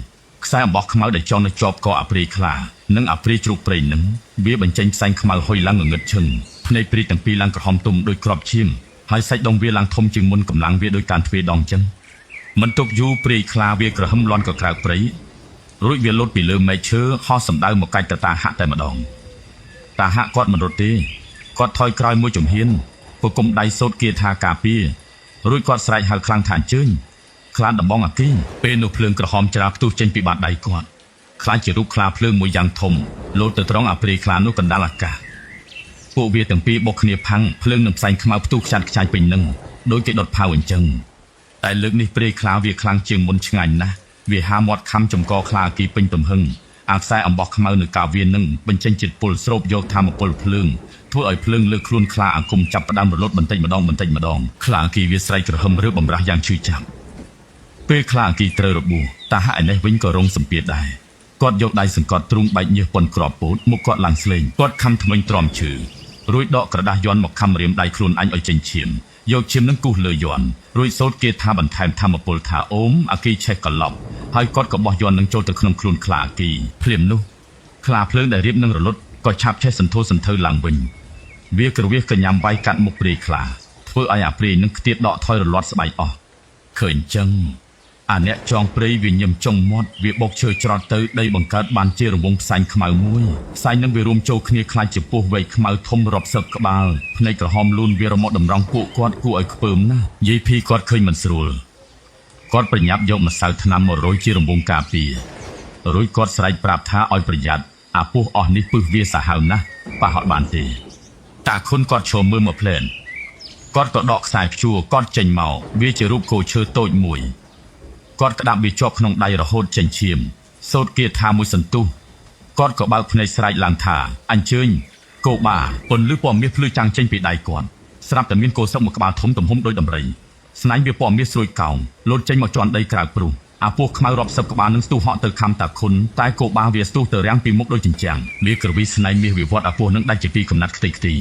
ខ្សែអំបោះខ្មៅដែលចងនៅជាប់កអាព្រាយខ្លានិងអាព្រាយជ្រូកព្រៃនឹងវាបញ្ចេញផ្សែងខ្មៅហុយឡើងងងឹតឈឹងភ្នែកព្រាយទាំងពីរឡើងក្រហមទុំដូចគ្រាប់ឈាមហើយសាច់ដុំវាឡើងធំជាងមុនកម្លាំងវាដូចការទ្វេដងចឹងមិនទុកយូរព្រាយខ្លាវាក្រហឹមលាន់កក្រើកព្រៃរួចវាលោតពីលើមែកឈើហោះសម្ដៅមកកាច់តតាហាក់តែម្ដងតាហាក់គាត់មិនរត់ទេគាត់ថយក្រោយមួយជំហានប្រគុំដៃសូត្រគាថាការពាររួចគាត់ស្រែកហៅខ្លាំងថាអញ្ជើញខ្លាដំបងអាគីពេលនោះភ្លើងក្រហមច្រាលផ្ទុះចេញពីបាតដៃគាត់ខ្លាចជារូបខ្លាភ្លើងមួយយ៉ាងធំលោតទៅត្រង់អាព្រាយខ្លានោះកណ្ដាលអាកាសពួកវាទាំងពីរបុកគ្នាផាំងភ្លើងនឹងផ្សែងខ្មៅផ្ទុះខ្ចាត់ខ្ចាយពេញនឹងដោយគេដុតផៅអញ្ចឹងតែលើកនេះព្រាយខ្លាវាខ្លាំងជាងមុនឆ្ងាញ់ណាស់វាហាមាត់ខំចំកខ្លាអាគីពេញទំហឹងអាខ្សែអំបោះខ្មៅនៅកាវានឹងបញ្ចេញជាតិពុលស្រូបយកធម៌ពលភ្លើងធ្វើឲ្យភ្លើងលើខ្លួនខ្លាអាគមចាប់ផ្ដើមរលត់បន្តិចម្ដងបន្តិចម្ដងខ្លាអាគីវាស្រែកក្រហឹមឬបំរាស់យ៉ាងឈឺចាប់ពេលខ្លាអាគីត្រូវរបួសតាហាក់ឯនេះវិញក៏រងសម្ពាធដែរគាត់យកដៃសង្កត់ទ្រូងបែកញើសប៉ុនក្របពោតមុខគាត់ឡើងស្លេងគាត់ខំថ្មិញទ្រាំឈឺរួចដកក្រដាសយ័ន្តមកខំរៀមដៃខ្លួនអញឲ្យចេញឈាមយកឈាមនឹងគូសលើយ័ន្តរួចសូត្រគេថាបន្ថែមធម៌ពលថាអូមអាគីឆេះកឡប់ហើយគាត់ក៏បោះយ័ន្តនឹងចូលទៅក្នុងខ្លួនខ្លាអាគីភ្លាមនោះខ្លាភ្លើងដែលរៀបនឹងរលត់ក៏ឆាប់ឆេះសន្ធោសន្ធៅឡើងវិញវាក្រវៀសកញ្ញាំវាយកាត់មុខព្រាយខ្លាធ្វើឲ្យអាព្រាយនឹងខ្ទាតដកថយរលាត់ស្បែកអស់ឃើញចឹងអាអ្នកចងព្រៃវាញឹមចុងមាត់វាបុកឈើច្រត់ទៅដីបង្កើតបានជារង្វង់ផ្សែងខ្មៅមួយផ្សែងនឹងវារួមចូលគ្នាខ្លាចជាពស់វែកខ្មៅធំរាប់សិបក្បាលភ្នែកក្រហមលូនវារមាត់តម្រង់ពួកគាត់គួរឲ្យខ្ពើមណាស់យាយភីគាត់ឃើញមិនស្រួលគាត់ប្រញាប់យកម្សៅថ្នាំមករោយជារង្វង់ការពាររួចគាត់ស្រែកប្រាប់ថាឲ្យប្រយ័ត្នអាពស់អស់នេះពឹសវាសាហាវណាស់ប៉ះអត់បានទេតាខុនគាត់ឈរមើលមកភ្លែនគាត់ក៏ដកខ្សែព្យួរគាត់ចេញមកវាជារូបគោឈើតូចមួយគាត់ក្តាប់វាជាប់ក្នុងដៃរហូតចេញឈាមសូត្រគាថាមួយសន្ទុះគាត់ក៏បើកភ្នែកស្រែកឡើងថាអញ្ជើញគោបាពន្លឺពណ៌មាសភ្លឺចាំងចេញពីដៃគាត់ស្រាប់តែមានគោសឹកមួយក្បាលធំទំហំដូចដំរីស្នែងវាពណ៌មាសស្រួយកោងលោតចេញមកជាន់ដីក្រៅព្រុសអាពស់ខ្មៅរាប់សិបក្បាលនឹងស្ទុះហក់ទៅខំតាខុនតែគោបាវាស្ទុះទៅរាំងពីមុខដូចចិញ្ចាំងវាក្រវីស្នែងមាសវាវត្តអាពស់នឹងដាច់ជាពីរកំណាត់ខ្ទេចខ្ទី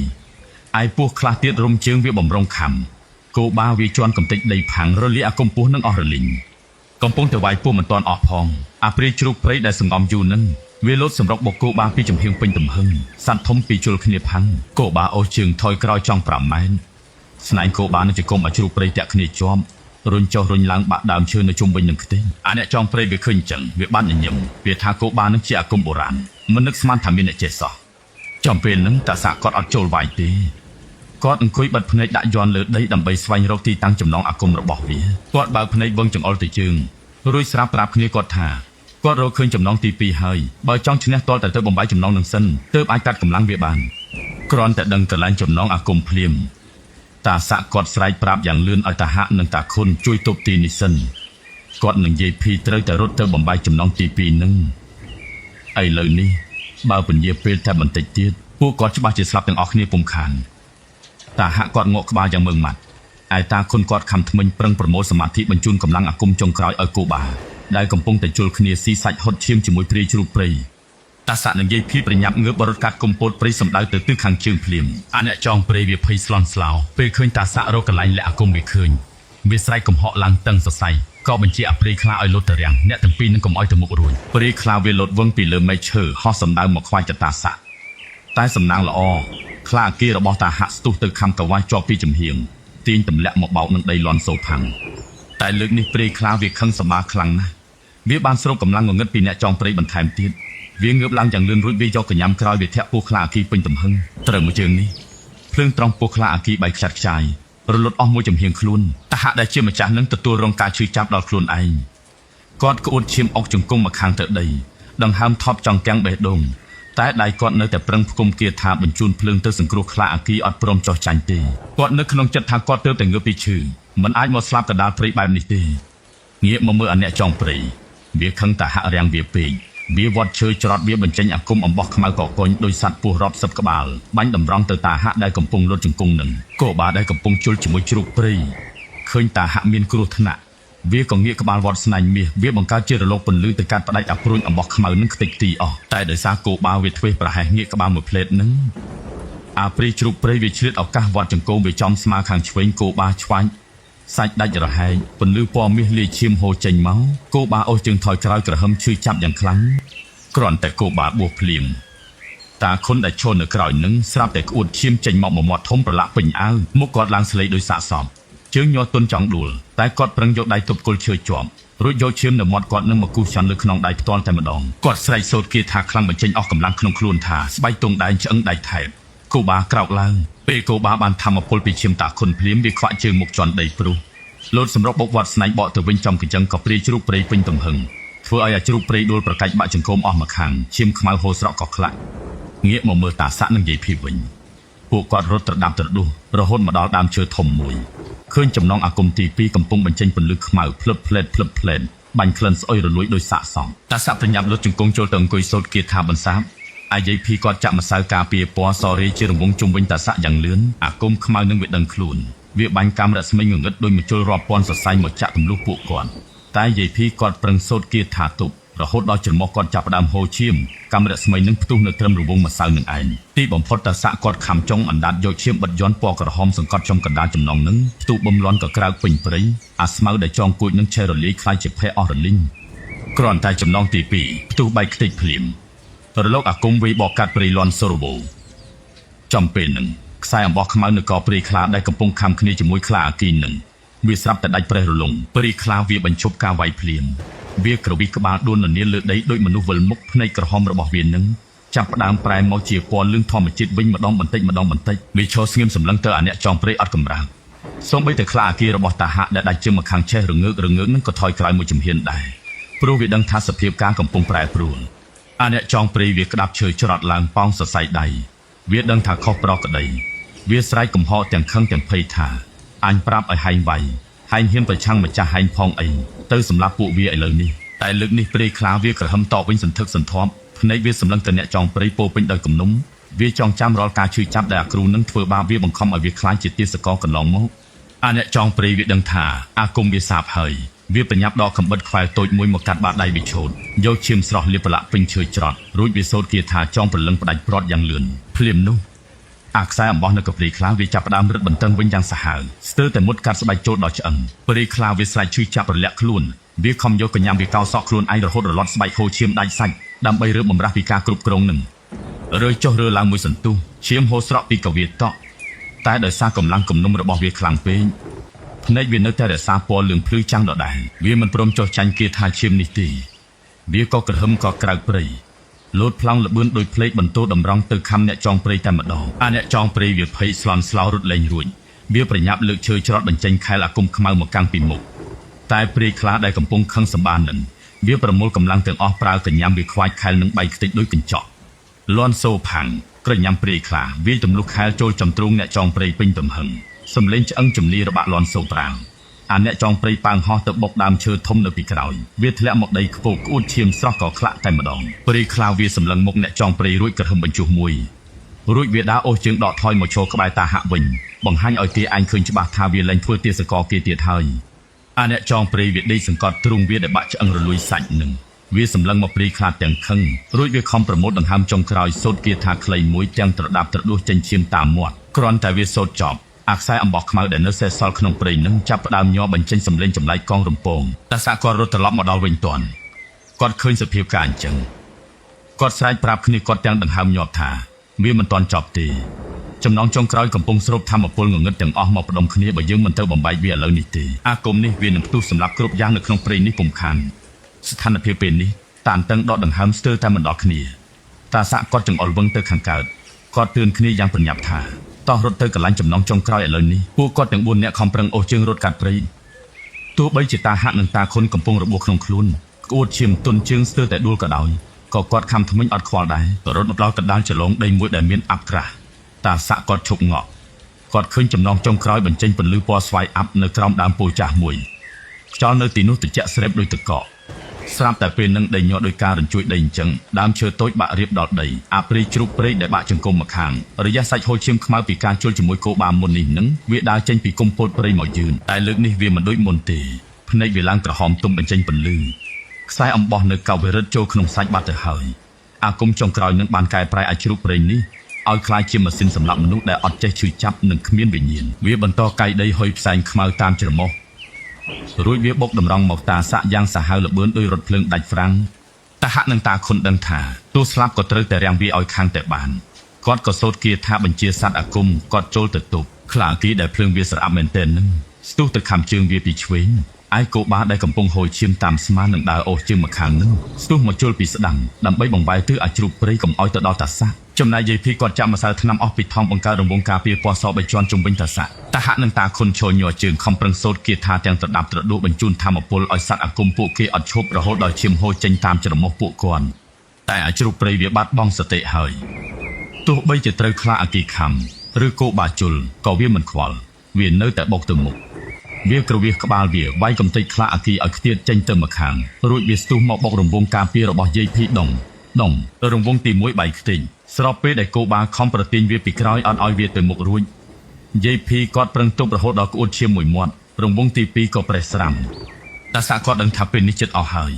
ឯពស់ខ្លះទៀតរុំជើងវាបំរុងខំគោបាវាជន់កំទេចដីផាំងរលាកអាគុំពស់នឹងអស់រលីងកំពុងតែវាយពស់មិនទាន់អស់ផងអាព្រាយជ្រូកព្រៃដែលសង្ងំយូរនឹងវាលោតសម្រុកបុកគោបាពីចំហៀងពេញទំហឹងសត្វធំពីរជុលគ្នាផាំងគោបាអូសជើងថយក្រោយចង់5ម៉ែត្រស្នែងគោបានឹងជាគុំអាជ្រូកព្រៃតាក់គ្នាជាប់រុញចុះរុញឡើងបាក់ដើមឈើនៅជុំវិញនឹងខ្ទេចអាអ្នកចងព្រៃវាឃើញចឹងវាបានញញឹមវាថាគោបានឹងជាអាគមបុរាណមិននឹកស្មានថាមានអ្នកចេះសោះចំពេលហ្នឹងតាសាគាត់អត់ចូលវាយទេគាត់អង្គុយបិទភ្នែកដាក់យ័ន្តលើដីដើម្បីស្វែងរកទីតាំងចំណងអាគមរបស់វាគាត់បើកភ្នែកវឹងចង្អុលទៅជើងរួចស្រាប់ប្រាប់គ្នាគាត់ថាគាត់រកឃើញចំណងទី2ហើយបើចង់ឈ្នះទាល់តែទៅបំបីចំណងនឹងសិនទើបអាចកាត់កម្លាំងវាបានគ្រាន់តែដឹងកន្លែងចំណងអាគមភ្លាមតាសាក់គាត់ស្រែកប្រាប់យ៉ាងលឿនឲ្យតាហាក់និងតាខុនជួយទប់ទីនេះសិនគាត់នឹងយាយភីត្រូវតែរត់ទៅបំបីចំណងទី2នឹងឥឡូវនេះបើពន្យាពេលតែបន្តិចទៀតពួកគាត់ច្បាស់ជាស្លាប់ទាំងអស់គ្នាពុំខានតាហាក់គាត់ងក់ក្បាលយ៉ាងម៉ឺងម៉ាត់ឯតាខុនគាត់ខំថ្មិញប្រឹងប្រមូលសមាធិបញ្ជូនកម្លាំងអាគមចុងក្រោយឲ្យគោបាដែលកំពុងតែជុលគ្នាស៊ីសាច់ហុតឈាមជាមួយព្រាយជ្រូកព្រៃតាសាក់នឹងយាយភីប្រញាប់ងើបរត់កាត់គុំពោតព្រៃសម្ដៅទៅទិសខាងជើងភ្លាមអាអ្នកចងព្រៃវាភ័យស្លន់ស្លោពេលឃើញតាសាក់រកកន្លែងលាក់អាគមវាឃើញវាស្រែកកំហកឡើងតឹងសរសៃក៏បញ្ជាអាព្រាយខ្លាឲ្យលោតទៅរាំងអ្នកទាំងពីរនឹងកុំឲ្យទៅមុខរួចព្រាយខ្លាវាលោតវឹងពីលើមែកឈើហោះសម្ដៅមកខ្វាយទៅតាសាក់តែសំណាងល្អខ្លាអាគីរបស់តាហាក់ស្ទុះទៅខំកវ៉ាជាប់ពីចំហៀងទាញទម្លាក់មកបោកនឹងដីលន់សូផាំងតែលើកនេះព្រាយខ្លាវាខឹងសម្បាខ្លាំងណាស់វាបានស្រូបកម្លាំងងងឹតពីអ្នកចងព្រៃបន្ថែមទៀតវាងើបឡើងយ៉ាងលឿនរួចវាយកកញ្ញាំក្រោយវាធាក់ពោះខ្លាអាគីពេញទំហឹងត្រូវមួយជើងនេះភ្លើងត្រង់ពោះខ្លាអាគីបែកខ្ចាត់ខ្ចាយរលត់អស់មួយចំហៀងខ្លួនតាហាក់ដែលជាម្ចាស់នឹងទទួលរងការឈឺចាប់ដល់ខ្លួនឯងគាត់ក្អួតឈាមអុកជង្គង់មកខាងទៅដីដង្ហើមថប់ចង់កាំងបេះដូងតែដៃគាត់នៅតែប្រឹងផ្គុំគាថាបញ្ជូនភ្លើងទៅសង្គ្រោះខ្លាអាគីអត់ព្រមចោះចាញ់ទេគាត់នៅក្នុងចិត្តថាគាត់ទើបតែងើបពីឈឺមិនអាចមកស្លាប់កណ្ដាលព្រៃបែបនេះទេងាកមកមើលអាអ្នកចងព្រៃវាខឹងតាហាក់រាំងវាពេក វាវត្តឈើច្រត់វាបញ្ចេញអាគមអំបោះខ្មៅកកុញដោយសត្វពស់រាប់សិបក្បាលបាញ់តម្រង់ទៅតាហាក់ដែលកំពុងលុតជង្គង់នឹងគោបាដែលកំពុងជុលជាមួយជ្រូកព្រៃឃើញតាហាក់មានគ្រោះថ្នាក់វាក៏ងាកក្បាលវត្តស្នាញ់មាសវាបង្កើតជារលកពន្លឺទៅកាត់ផ្ដាច់អាព្រួញអំបោះខ្មៅនឹងខ្ទេចខ្ទីអស់តែដោយសារគោបាវាធ្វេសប្រហែសងាកក្បាលមួយផ្លេតនឹងអាព្រីជ្រូកព្រៃវាឆ្លៀតឱកាសវត្តចង្គោមវាចំស្មាខាងឆ្វេងគោបាឆ្វាញ់សាច់ដាច់រហែកពន្លឺពណ៌មាសលាយឈាមហូរចេញមកគោបាអូសជើងថយក្រោយក្រហមឈឺចាប់យ៉ាងខ្លាំងគ្រាន់តែគោបាបួសភ្លាមតាខុនដែលឈរនៅក្រោយនឹងស្រាប់តែក្អួតឈាមចេញមកមួយមាត់ធំប្រឡាក់ពេញអាវមុខគាត់ឡើងស្លេកដោយសាកសពជើងញ័រទន់ចង់ដួលតែគាត់ប្រឹងយកដៃទប់គល់ឈើជាប់រួចយកឈាមនៅមាត់គាត់នឹងមកគូសចន់លើខ្នងដៃផ្ទាល់តែម្ដងគាត់ស្រែកសូត្រគាថាខ្លាំងបញ្ចេញអស់កម្លាំងក្នុងខ្លួនថាស្បែកទងដែងឆ្អឹងដៃថែបគោបាក្រោកឡើងពេលគោបាបានធម្មពលពីឈាមតាខុនភ្លាមវាខ្វាក់ជើងមុខជន់ដីព្រោះលោតសម្រុកបុកវត្តស្នែងបកទៅវិញចំកញ្ចឹងក៏ព្រាយជ្រូកព្រៃពេញទំហឹងធ្វើឲ្យអាជ្រូកព្រៃដួលប្រកាច់បាក់ចង្គោមអស់មួយខាងឈាមខ្មៅហូរស្រក់ក៏ខ្លាក់ងាកមកមើលតាស័កនិងយាយភីវិញពួកគាត់រត់ត្រដាប់ត្រដួសរហូតមកដល់ដើមឈើធំមួយឃើញចំណងអាគមទី2កំពុងបញ្ចេញពន្លឺខ្មៅភ្លឹបផ្លែតភ្លឹបផ្លែតបាញ់ក្លិនស្អុយរលួយដោយសាកសមតាស័កប្រញាប់លុតជង្គង់ចូលទៅអង្គុយសូត្រគាថាបន្សាបអាយាយភីគាត់ចាក់ម្សៅការពារពណ៌សរីជារង្វង់ជុំវិញតាស័កយ៉ាងលឿនអាគមខ្មៅនឹងវាដឹងខ្លួនវាបាញ់កាំរស្មីងងឹតដោយមជុលរាប់ពាន់សរសៃមកចាក់ទម្លុះពួកគាត់តែយាយភីគាត់ប្រឹងសូត្រគាថាទប់រហូតដល់ច្រមុះគាត់ចាប់ផ្ដើមហូរឈាមកាំរស្មីនឹងផ្ទុះនៅត្រឹមរង្វង់ម្សៅនឹងឯងទីបំផុតតាស័កគាត់ខំចុងអណ្ដាតយកឈាមបិទយន្តពណ៌ក្រហមសង្កត់ចំកណ្ដាលចំណងនឹងផ្ទុះបំលាន់ក៏ក្រើកពេញព្រៃអាស្មៅដែលចងគួចនឹងឆេះរលាយខ្លាយជាផេះអស់រលីងគ្រាន់តែចំណងទី2ផ្ទុះបែកខ្ទេចភ្លាមរលកអាគមវាយបកកាត់ព្រៃលន់សូរវ៉ូចំពេលនឹងខ្សែអំបោះខ្មៅនៅកព្រៃខ្លាដែលកំពុងខំគ្នាជាមួយខ្លាអាគីនឹងវាស្រាប់តែដាច់ប្រេះរលងព្រៃខ្លាវាបញ្ឈប់ការវាយភ្លាមវាក្រវិះក្បាលដួលននាលលើដីដូចមនុស្សវិលមុខភ្នែកក្រហមរបស់វានឹងចាប់ផ្ដើមប្រែមកជាពណ៌លឿងធម្មជាតិវិញម្ដងបន្តិចម្ដងបន្តិចវាឈរស្ងៀមសម្លឹងទៅអាអ្នកចងព្រៃអត់កម្រើកសូម្បីតែខ្លាអាគីរបស់តាហៈដែលដាច់ជើងមកខាងឆេះរងើករងើកនឹងក៏ថយក្រោយមួយជំហានដែរព្រោះវាដឹងថាសភាពការកំពុងប្រែប្រួលអាអ្នកចងព្រៃវាក្តាប់ឈើច្រត់ឡើងប៉ោងសរសៃដៃវាដឹងថាខុសប្រក្តីវាស្រែកកំហកទាំងខឹងទាំងភ័យថាអញប្រាប់ឲ្យហែងវាយហែងហ៊ានប្រឆាំងម្ចាស់ហែងផងអីទៅសម្លាប់ពួកវាឥឡូវនេះតែលើកនេះព្រៃខ្លាវាក្រហមតបវិញសន្ធឹកសន្ធាប់ភ្នែកវាសម្លឹងទៅអ្នកចងព្រៃពោពេញដោយគំនុំវាចងចាំរាល់ការឈឺចាប់ដែលអាគ្រូនឹងធ្វើបាបវាបង្ខំឲ្យវាខ្លាចជាទាសករកន្លងមកអាអ្នកចងព្រៃវាដឹងថាអាគមវាសាបហើយវាប្រញាប់ដកកំបិតខ្វែលតូចមួយមកកាត់បាតដៃវាឆូតយកឈាមស្រស់លាបប្រឡាក់ពេញឈើច្រត់រួចវាសូត្រគាថាចងព្រលឹងផ្ដាច់ព្រាត់យ៉ាងលឿនភ្លាមនោះអាខ្សែអំបោះនៅកព្រៃខ្លាវាចាប់ផ្ដើមរឹតបន្តឹងវិញយ៉ាងសាហាវស្ទើរតែមុតកាត់ស្បែកចូលដល់ឆ្អឹងព្រៃខ្លាវាស្រែកឈឺចាប់រលាក់ខ្លួនវាខំយកកញ្ញាំវាកោសក់ខ្លួនឯងរហូតរលត់ស្បែកហូរឈាមដាច់សាច់ដើម្បីរើបំរាស់ពីការគ្រប់គ្រងនឹងរើចុះរើឡើងមួយសន្ទុះឈាមហូរស្រក់ពីកវាតក់តែដោយសារកម្លាំងគំនុំរបស់វាខ្លាំងពេកភ្នែកវានៅតែរក្សាពណ៌លឿងភ្លឺចាំងដដែលវាមិនព្រមចុះចាញ់គេថាឈាមនេះទេវាក៏ក្រហឹមក៏ក្រៅព្រៃលោតប្លង់លបឿនដោយភ្លេកបន្ទោតម្រង់ទៅខំអ្នកចងព្រៃតែម្ដងអាអ្នកចងព្រៃវាភ័យស្លន់ស្លោរត់លែងរួចវាប្រញាប់លើកឈើច្រត់បញ្ចេញខែលអាគមខ្មៅមកកាំងពីមុខតែព្រៃខ្លាដែលកំពុងខឹងសម្បាននឹងវាប្រមូលកម្លាំងទាំងអស់ប្រើកញ្ញាំវាខ្វាចខែលនឹងបែកខ្ទេចដូចកញ្ចក់លន់សូផាំងក្រញាំព្រៃខ្លាវាទម្លុះខែលចូលចំទ្រូងអ្នកចងព្រៃពេញទំហឹងសំលេងឆ្អឹងជំនីរបាក់លន់សូប្រាំងអាអ្នកចងព្រៃប៉ាងហោះទៅបុកដើមឈើធំនៅពីក្រោយវាធ្លាក់មកដីខ្ពស់ក្អួតឈាមស្រស់ក៏ខ្លាក់តែម្ដងព្រៃខ្លាវាសម្លឹងមុខអ្នកចងព្រៃរួចក្រហឹមបញ្ជុះមួយរួចវាដើរអូសជើងដកថយមកឈរក្បែរតាហាក់វិញបង្ហាញឲ្យគេឯងឃើញច្បាស់ថាវាលែងធ្វើទាសករគេទៀតហើយអាអ្នកចងព្រៃវាដេកសង្កត់ទ្រូងវាដែលបាក់ឆ្អឹងរលួយសាច់នឹងវាសម្លឹងមកព្រៃខ្លាទាំងខឹងរួចវាខំប្រមូលដង្ហើមចុងក្រោយសូត្រគាថាខ្លីមួយទាំងត្រដាប់ត្រដួសចេញឈាមតាមមាត់គ្រាន់តែវាសូត្រចប់អាខ្សែអំបោះខ្មៅដែលនៅសេសសល់ក្នុងព្រៃនឹងចាប់ផ្ដើមញ័របញ្ចេញសម្លេងចម្លែកកងរំពងតាសាគាត់រត់ត្រឡប់មកដល់វិញទាន់គាត់ឃើញសភាពការអញ្ចឹងគាត់ស្រែកប្រាប់គ្នាគាត់ទាំងដង្ហើមញាប់ថាវាមិនទាន់ចប់ទេចំណងចុងក្រោយកំពុងស្រូបធម្មពលងងឹតទាំងអស់មកផ្ដុំគ្នាបើយើងមិនទៅបំបែកវាឥឡូវនេះទេអាគមនេះវានឹងផ្ទុះសម្រាប់គ្រប់យ៉ាងនៅក្នុងព្រៃនេះពុំខានស្ថានភាពពេលនេះតានតឹងដកដង្ហើមស្ទើរតែមិនដល់គ្នាតាសាក់គាត់ចង្អុលវឹងទៅខាងកើតគាត់ទឿនគ្នាយ៉ាងប្រញាប់ថាតោះរត់ទៅកន្លែងចំណងចុងក្រោយឥឡូវនេះពួកគាត់ទាំង4នាក់ខំប្រឹងអូសជើងរត់កាត់ព្រៃទោះបីជាតាហាក់និងតាខុនកំពុងរបួសក្នុងខ្លួនក្អួតឈាមទុនជើងស្ទើរតែដួលក៏ដោយក៏គាត់ខំថ្មិញអត់ខ្វល់ដែររត់មកដល់កណ្ដាលចលងដីមួយដែលមានអាប់ក្រាស់តាសាក់គាត់ឈប់ងក់គាត់ឃើញចំណងចុងក្រោយបញ្ចេញពន្លឺពណ៌ស្វាយអាប់នៅក្រោមដើមពោធិ៍ចាស់មួយខ្យល់នៅទីនោះត្រជាក់ស្រេបដោយទឹកកក ស្រាប់តែពេលនឹងដីញ័រដោយការរញ្ជួយដីអញ្ចឹងដើមឈើតូចបាក់រៀបដល់ដីអាព្រៃជ្រូកព្រៃដែលបាក់ចង្គមម្ខាងរយៈសាច់ហូរឈាមខ្មៅពីការជុលជាមួយគោបាមុននេះនឹងវាដើរចេញពីគុំពោតព្រៃមកយឺនតែលើកនេះវាមិនដូចមុនទេភ្នែកវាឡើងក្រហមទុំបញ្ចេញពន្លឺខ្សែអំបោះនៅកោវិរិទ្ធចូលក្នុងសាច់បាត់ទៅហើយអាគមចុងក្រោយនឹងបានកែប្រែឲ្យជ្រូកព្រៃនេះឲ្យក្លាយជាម៉ាស៊ីនសម្រាប់មនុស្សដែលអត់ចេះឈឺចាប់និងគ្មានវិញ្ញាណវាបន្តកាយដីហុយផ្សែងខ្មៅតាមច្រមុះរួចវាបុកតម្រង់មកតាសាក់យ៉ាងសាហាវល្បឿនដោយរថភ្លើងដាច់ហ្វ្រាំងតាហៈនិងតាខុនដឹងថាទោះស្លាប់ក៏ត្រូវតែរាំងវាឲ្យខាងតែបានគាត់ក៏សូត្រគាថាបញ្ជាសត្វអាគមគាត់ចូលទៅទប់ខ្លាគីដែលភ្លើងវាស្រអាប់មែនទែននឹងស្ទុះទៅខំជើងវាពីឆ្វេងឯគោបាដែលកំពុងហូរឈាមតាមស្មានឹងដើរអូសជើងម្ខាងនឹងស្ទុះមកជុលពីស្ដាំដើម្បីបង្វែរទិសឲ្យជ្រូកព្រៃកុំឲ្យទៅដល់តាសាក់ចំណែកយាយភីគាត់ចាក់ម្សៅថ្នាំអស់ពីថង់បង្កើតរង្វង់ការពារពណ៌សបីជាន់ជុំវិញតាសាក់តាហៈនិងតាខុនឈរញ័រជើងខំប្រឹងសូត្រគាថាទាំងត្រដាប់ត្រដួសបញ្ជូនធម្មពលឲ្យសត្វអាគមពួកគេអត់ឈប់រហូតដល់ឈាមហូរចេញតាមច្រមុះពួកគាត់តែអាជ្រូកព្រៃវាបាត់បង់សតិហើយទោះបីជាត្រូវខ្លាអាគីខំឬគោបាជុលក៏វាមិនខ្វល់វានៅតែបុកទៅមុខវាក្រវៀសក្បាលវាវាយកំទេចខ្លាអាគីឲ្យខ្ទាតចេញទៅម្ខាងរួចវាស្ទុះមកបុករង្វង់ការពាររបស់យាយភីដុងដុងរង្វង់ទី1បែកខ្ទេចស្របពេលដែលគោបាខំប្រទាញវាពីក្រោយអត់ឲ្យវាទៅមុខរួចយាយភីគាត់ប្រឹងទប់រហូតដល់ក្អួតឈាមមួយមាត់រង្វង់ទី2ក៏ប្រេះស្រាំតាសាគាត់ដឹងថាពេលនេះចិត្តអស់ហើយ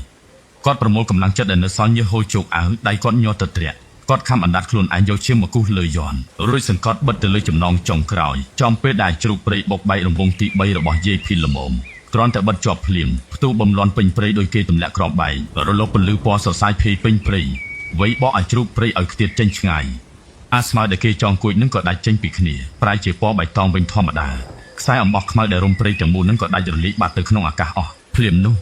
គាត់ប្រមូលកម្លាំងចិត្តដែលនៅសល់ញើសហូរជោគអាវដៃគាត់ញ័រទៅត្រាក់គាត់ខំអណ្ដាតខ្លួនឯងយកឈាមមកគូសលើយ័ន្តរួចសង្កត់បិទទៅលើចំណងចុងក្រោយចំពេលដែលជ្រូកព្រៃបុកបែករង្វង់ទី3របស់យាយភីល្មមគ្រាន់តែបិទជាប់ភ្លាមផ្ទុះបំលន់ពេញព្រៃដោយគេទម្លាក់គ្រាប់បែករលកពន្លឺពណ៌សរសៃភេពេញព្រៃវៃបកឲ្យជ្រូកព្រៃឲ្យខ្ទាតចេញឆ្ងាយអាស្មៅដែលគេចងគួចនឹងក៏ដាច់ចេញពីគ្នាប្រែជាពណ៌បៃតងវិញធម្មតាខ្សែអំបោះខ្មៅដែលរុំព្រៃទាំងមូលនឹងក៏ដាច់រលាយបាត់ទៅក្នុងអាកាសអស់ភ្លាមនោ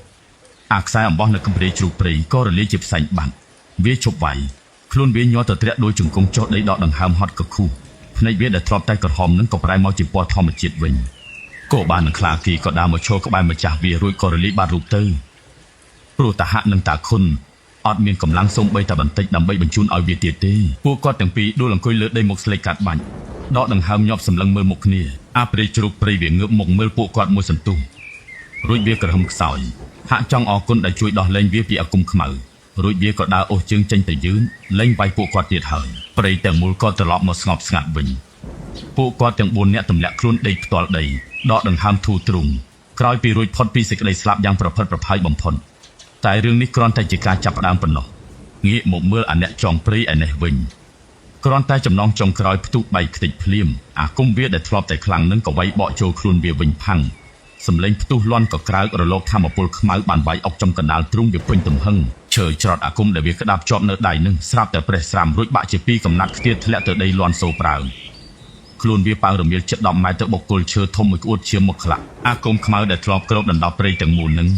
ះអាខ្សែអំបោះនៅកំព្រាជ្រូកព្រៃក៏រលាយជាផ្សែងបាត់វាឈប់វាយខ្លួនវាញ័រទៅត្រាក់ដោយជង្គង់ចុះដីដកដង្ហើមហត់កខុសភ្នែកវាដែលធ្លាប់តែក្រហមនឹងក៏ប្រែមកជាពណ៌ធម្មជាតិវិញគោបាននឹងខ្លាគីក៏ដើរមកឈរក្បែរម្ចាស់វារួចក៏រលាយបាត់រូបទៅព្រោះតាហៈនិងតាខុនអត់មានកម្លាំងសូម្បីតែបន្តិចដើម្បីបញ្ជូនឲ្យវាទៀតទេពួកគាត់ទាំងពីរដួលអង្គុយលើដីមុខស្លេកកាត់បាច់ដកដង្ហើមញាប់សម្លឹងមើលមុខគ្នាអាព្រៃជ្រូកព្រៃវាងើបមកមើលពួកគាត់មួយសន្ទុះរួចវាក្រហមខ្សោយហាក់ចង់អរគុណដែលជួយដោះលែងវាពីអាគមខ្មៅរួចវាក៏ដើរអូសជើងចេញទៅយឺនលែងវាយពួកគាត់ទៀតហើយព្រៃទាំងមូលក៏ត្រឡប់មកស្ងប់ស្ងាត់វិញពួកគាត់ទាំង4នាក់ទម្លាក់ខ្លួនដេកផ្ទាល់ដីដកដង្ហើមធូរទ្រុងក្រោយពីរួចផុតពីសេចក្តីស្លាប់យ៉ាងប្រផិតប្រផាយបំផុតតែរឿងនេះគ្រាន់តែជាការចាប់ផ្ដើមប៉ុណ្ណោះងាកមកមើលអាអ្នកចងព្រៃឯនេះវិញគ្រាន់តែចំណងចុងក្រោយផ្ទុះបែកខ្ទេចភ្លាមអាគមវាដែលធ្លាប់តែខ្លាំងនឹងក៏វាយបកចូលខ្លួនវាវិញផាំងសម្លេងផ្ទុះលាន់ក៏ក្រើករលកធម្មពលខ្មៅបានវាយអុកចំកណ្ដាលទ្រូងវាពេញទំហឹងឈើច្រត់អាគមដែលវាក្តាប់ជាប់នៅដៃនឹងស្រាប់តែប្រេះស្រាំរួចបាក់ជាពីរកំណាត់ខ្ទាតធ្លាក់ទៅដីលាន់សូប្រាវខ្លួនវាប៉ើងរមៀលជិត10ម៉ែត្រទៅបុកគល់ឈើធំមួយក្អួតឈាមមកខ្លះអាគមខ្មៅដែលធ្លាប់គ្របដណ្ដប់ព្រៃទាំងមូលនឹង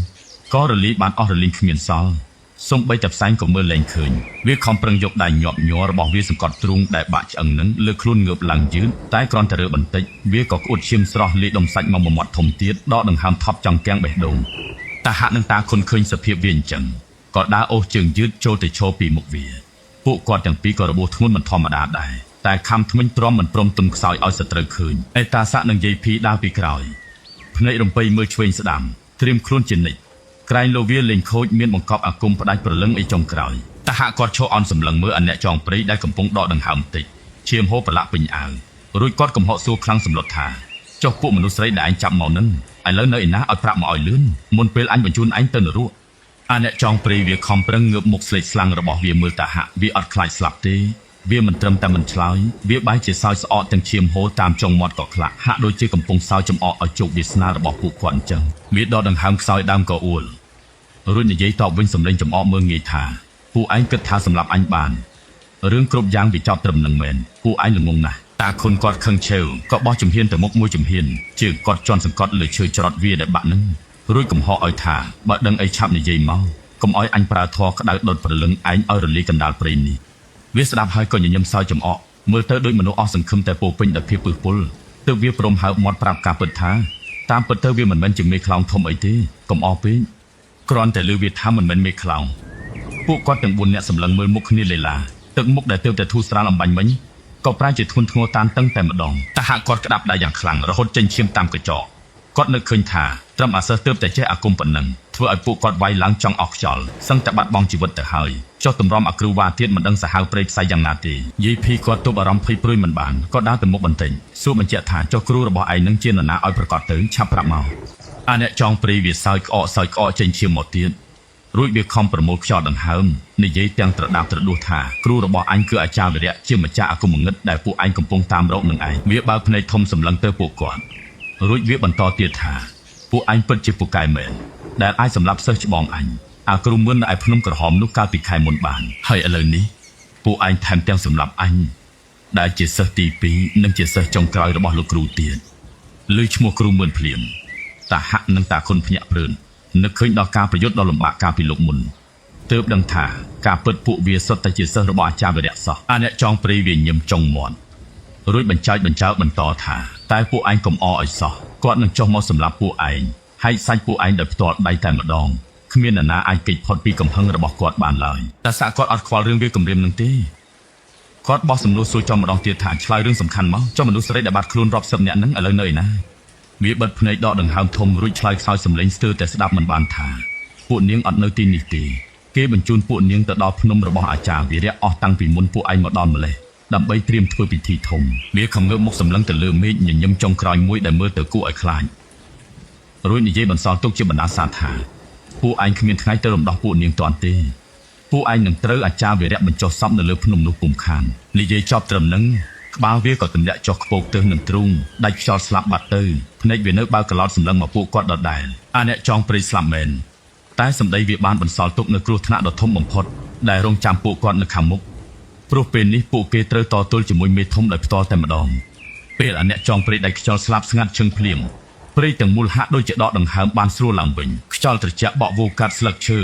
ក៏រលាយបានអស់រលីងគ្មានសល់សូម្បីតែផ្សែងក៏មើលលែងឃើញវាខំប្រឹងយកដៃញាប់ញ័ររបស់វាសង្កត់ទ្រូងដែលបាក់ឆ្អឹងនឹងលើខ្លួនងើបឡើងយឺតតែគ្រាន់តែរើបន្តិចវាក៏ក្អួតឈាមស្រស់លាយដុំសាច់មកមួយមាត់ធំទៀតដកដង្ហើមថប់ចង់កាំងបេះដូងតាហៈនិងតាខុនឃើញសភាពវាអញ្ចឹងក៏ដើរអូសជើងយឺតចូលទៅឈរពីមុខវាពួកគាត់ទាំងពីរក៏របួសធ្ងន់មិនធម្មតាដែរតែខំថ្មិញទ្រាំមិនព្រមទុនខ្សោយឲ្យសត្រូវឃើញឯតាស័កនិងយាយភីដើរពីក្រោយភ្នែករំពៃមើលឆ្វេងស្ដាំត្រៀមខ្លួនជានិច្ចក្រែងលោវាលេងខូចមានបង្កប់អាគមផ្ដាច់ព្រលឹងអីចុងក្រោយតាហៈគាត់ឈរអន់សម្លឹងមើលអាអ្នកចងព្រៃដែលកំពុងដកដង្ហើមតិចឈាមហូរប្រឡាក់ពេញអាវរួចគាត់កំហុកសួរខ្លាំងសម្លុតថាចុះពួកមនុស្សស្រីដែលឯងចាប់មកនឹងឥឡូវនៅឯណាឲ្យប្រាប់មកឲ្យលឿនមុនពេលអញបញ្ជូនឯងទៅនរកអាអ្នកចងព្រៃវាខំប្រឹងងើបមុខស្លេកស្លាំងរបស់វាមើលតាហៈវាអត់ខ្លាចស្លាប់ទេវាមិនត្រឹមតែមិនឆ្លើយវាបែរជាសើចស្អកទាំងឈាមហូរតាមចុងមាត់ក៏ខ្លាក់ហាក់ដូចជាកំពុងសើចចំអកឲ្យជោគវាសនារបស់ពួកគាត់អញ្ចឹងវាដកដង្ហើមខ្សោយដើមក៏អួលរួចនិយាយតបវិញសម្លេងចំអកមើលងាយថាពួកឯងគិតថាសម្រាប់អញបានរឿងគ្រប់យ៉ាងវាចប់ត្រឹមនឹងមែនពួកឯងល្ងងណាស់តាខុនគាត់ខឹងឆេវក៏បោះជំហានទៅមុខមួយជំហានជើងគាត់ជន់សង្កត់លើឈើច្រត់វាដែលបាក់នឹងរួចកំហុសឲ្យថាបើដឹងអីឆាប់និយាយមកកុំឲ្យអញប្រើធေါ်ក្តៅដុតព្រលឹងឯងឲ្យរលាយកណ្ដាលព្រៃនេះវាស្ដាប់ហើយក៏ញញឹមសើចចំអកមើលទៅដូចមនុស្សអស់សង្ឃឹមតែពោពេញដោយភាពពឹសពុលទើបវាព្រមហើបមាត់ប្រាប់ការពិតថាតាមពិតទៅវាមិនមែនជាមេខ្លោងធំអីទេកុំអស់ពេកគ្រាន់តែលើវាថាមិនមែនមេខ្លោងពួកគាត់ទាំង4នាក់សម្លឹងមើលមុខគ្នាលេឡាទឹកមុខដែលទើបតែធូរស្រាលអំបញ្ញមិញក៏ប្រែជាធ្ងន់ធ្ងរតានតឹងតែម្ដងតាហៈគាត់ក្តាប់ដៃយ៉ាងខ្លាំងរហូតចេញឈាមតាមកញ្ចក់គាត់នឹកឃើញថា ត្រឹមអាសិស្សទើបតែចេះអាគមប៉ុណ្ណឹងធ្វើឲ្យពួកគាត់វាយឡើងចង់អស់ខ្យល់សឹងតែបាត់បង់ជីវិតទៅហើយចុះទម្រាំអាគ្រូវ៉ាទៀតមិនដឹងសាហាវព្រៃផ្សៃយ៉ាងណាទេយាយភីគាត់ទប់អារម្មណ៍ភ័យព្រួយមិនបានក៏ដើរទៅមុខបន្តិចសួរបញ្ជាក់ថាចុះគ្រូរបស់ឯងនឹងជានរណាឲ្យប្រកាសទៅឆាប់ប្រាប់មកអាអ្នកចងព្រៃវាសើចក្អកសើចក្អកចេញឈាមមកទៀតរួចវាខំប្រមូលខ្យល់ដង្ហើមនិយាយទាំងត្រដាបត្រដួសថាគ្រូរបស់អញគឺអាចារ្យវិរៈជាម្ចាស់អាគមងឹតដែលពួកឯងកំពុងតាមរកនឹងឯងវាបើកភ្នែកធំសម្លឹងទៅពួកគាត់រួចវាបន្តទៀតថាពួកឯងពិតជាពូកែមែនដែលអាចសម្លាប់សិស្សច្បងអញអាគ្រូមឿននៅឯភ្នំក្រហមនោះកាលពីខែមុនបានហើយឥឡូវនេះពួកឯងថែមទាំងសម្លាប់អញដែលជាសិស្សទី2និងជាសិស្សចុងក្រោយរបស់លោកគ្រូទៀតលើឈ្មោះគ្រូមឿនភ្លាមតាហាក់និងតាខុនភ្ញាក់ព្រឺននឹកឃើញដល់ការប្រយុទ្ធដ៏លំបាកកាលពីលោកមុនទើបដឹងថាការពិតពួកវាសុទ្ធតែជាសិស្សរបស់អាចារ្យវិរៈសោះអាអ្នកចងព្រៃវាញឹមចុងមាត់រួចបញ្ចើចបញ្ចើបន្តថាតែពួកឯងកុំអឲ្យសោះគាត់នឹងចុះមកសម្លាប់ពួកឯងហែកសាច់ពួកឯងដោយផ្ទាល់ដៃតែម្ដងគ្មាននរណាអាចគេចផុតពីកំហឹងរបស់គាត់បានឡើយតែសាក់គាត់អត់ខ្វល់រឿងវាគំរាមនឹងទេគាត់បោះសំណួរសួរចំម្ដងទៀតថាឆ្លើយរឿងសំខាន់មកចុះមនុស្សស្រីដែលបាត់ខ្លួនរាប់សិបនាក់នឹងឥឡូវនៅឯណាវាបិទភ្នែកដកដង្ហើមធំរួចឆ្លើយខ្សោយសំឡេងស្ទើរតែស្ដាប់មិនបានថាពួកនាងអត់នៅទីនេះទេគេបញ្ជូនពួកនាងទៅដល់ភ្នំរបស់អាចារ្យវីរៈអស់តាំងពីមុនពួកឯងមកដល់ម្លេះដើម្បីត្រៀមធ្វើពិធីធំវាខំងើបមុខសម្លឹងទៅលើមេឃញញឹមចុងក្រោយមួយដែលមើលទៅគួរឲ្យខ្លាចរួចនិយាយបន្សល់ទុកជាបណ្ដាសាថាពួកឯងគ្មានថ្ងៃទៅរំដោះពួកនាងទាន់ទេពួកឯងនឹងត្រូវអាចារ្យវីរៈបញ្ចុះសពនៅលើភ្នំនោះពុំខាននិយាយចប់ត្រឹមនឹងក្បាលវាក៏ទម្លាក់ចុះខ្ពកទៅនឹងទ្រូងដាច់ខ្យល់ស្លាប់បាត់ទៅភ្នែកវានៅបើកកឡោតសម្លឹងមកពួកគាត់ដដែលអាអ្នកចងព្រៃស្លាប់មែនតែសម្ដីវាបានបន្សល់ទុកនៅគ្រោះថ្នាក់ដ៏ធំបំផុតដែលរងចាំពួកគាត់នៅខាងមុខព្រោះពេលនេះពួកគេត្រូវតទល់ជាមួយមេធំដោយផ្ទាល់តែម្ដងពេលអាអ្នកចងព្រៃដាច់ខ្យល់ស្លាប់ស្ងាត់ឈឹងភ្លាមព្រៃទាំងមូលហាក់ដូចជាដកដង្ហើមបានស្រួលឡើងវិញខ្យល់ត្រជាក់បក់វោកាត់ស្លឹកឈើ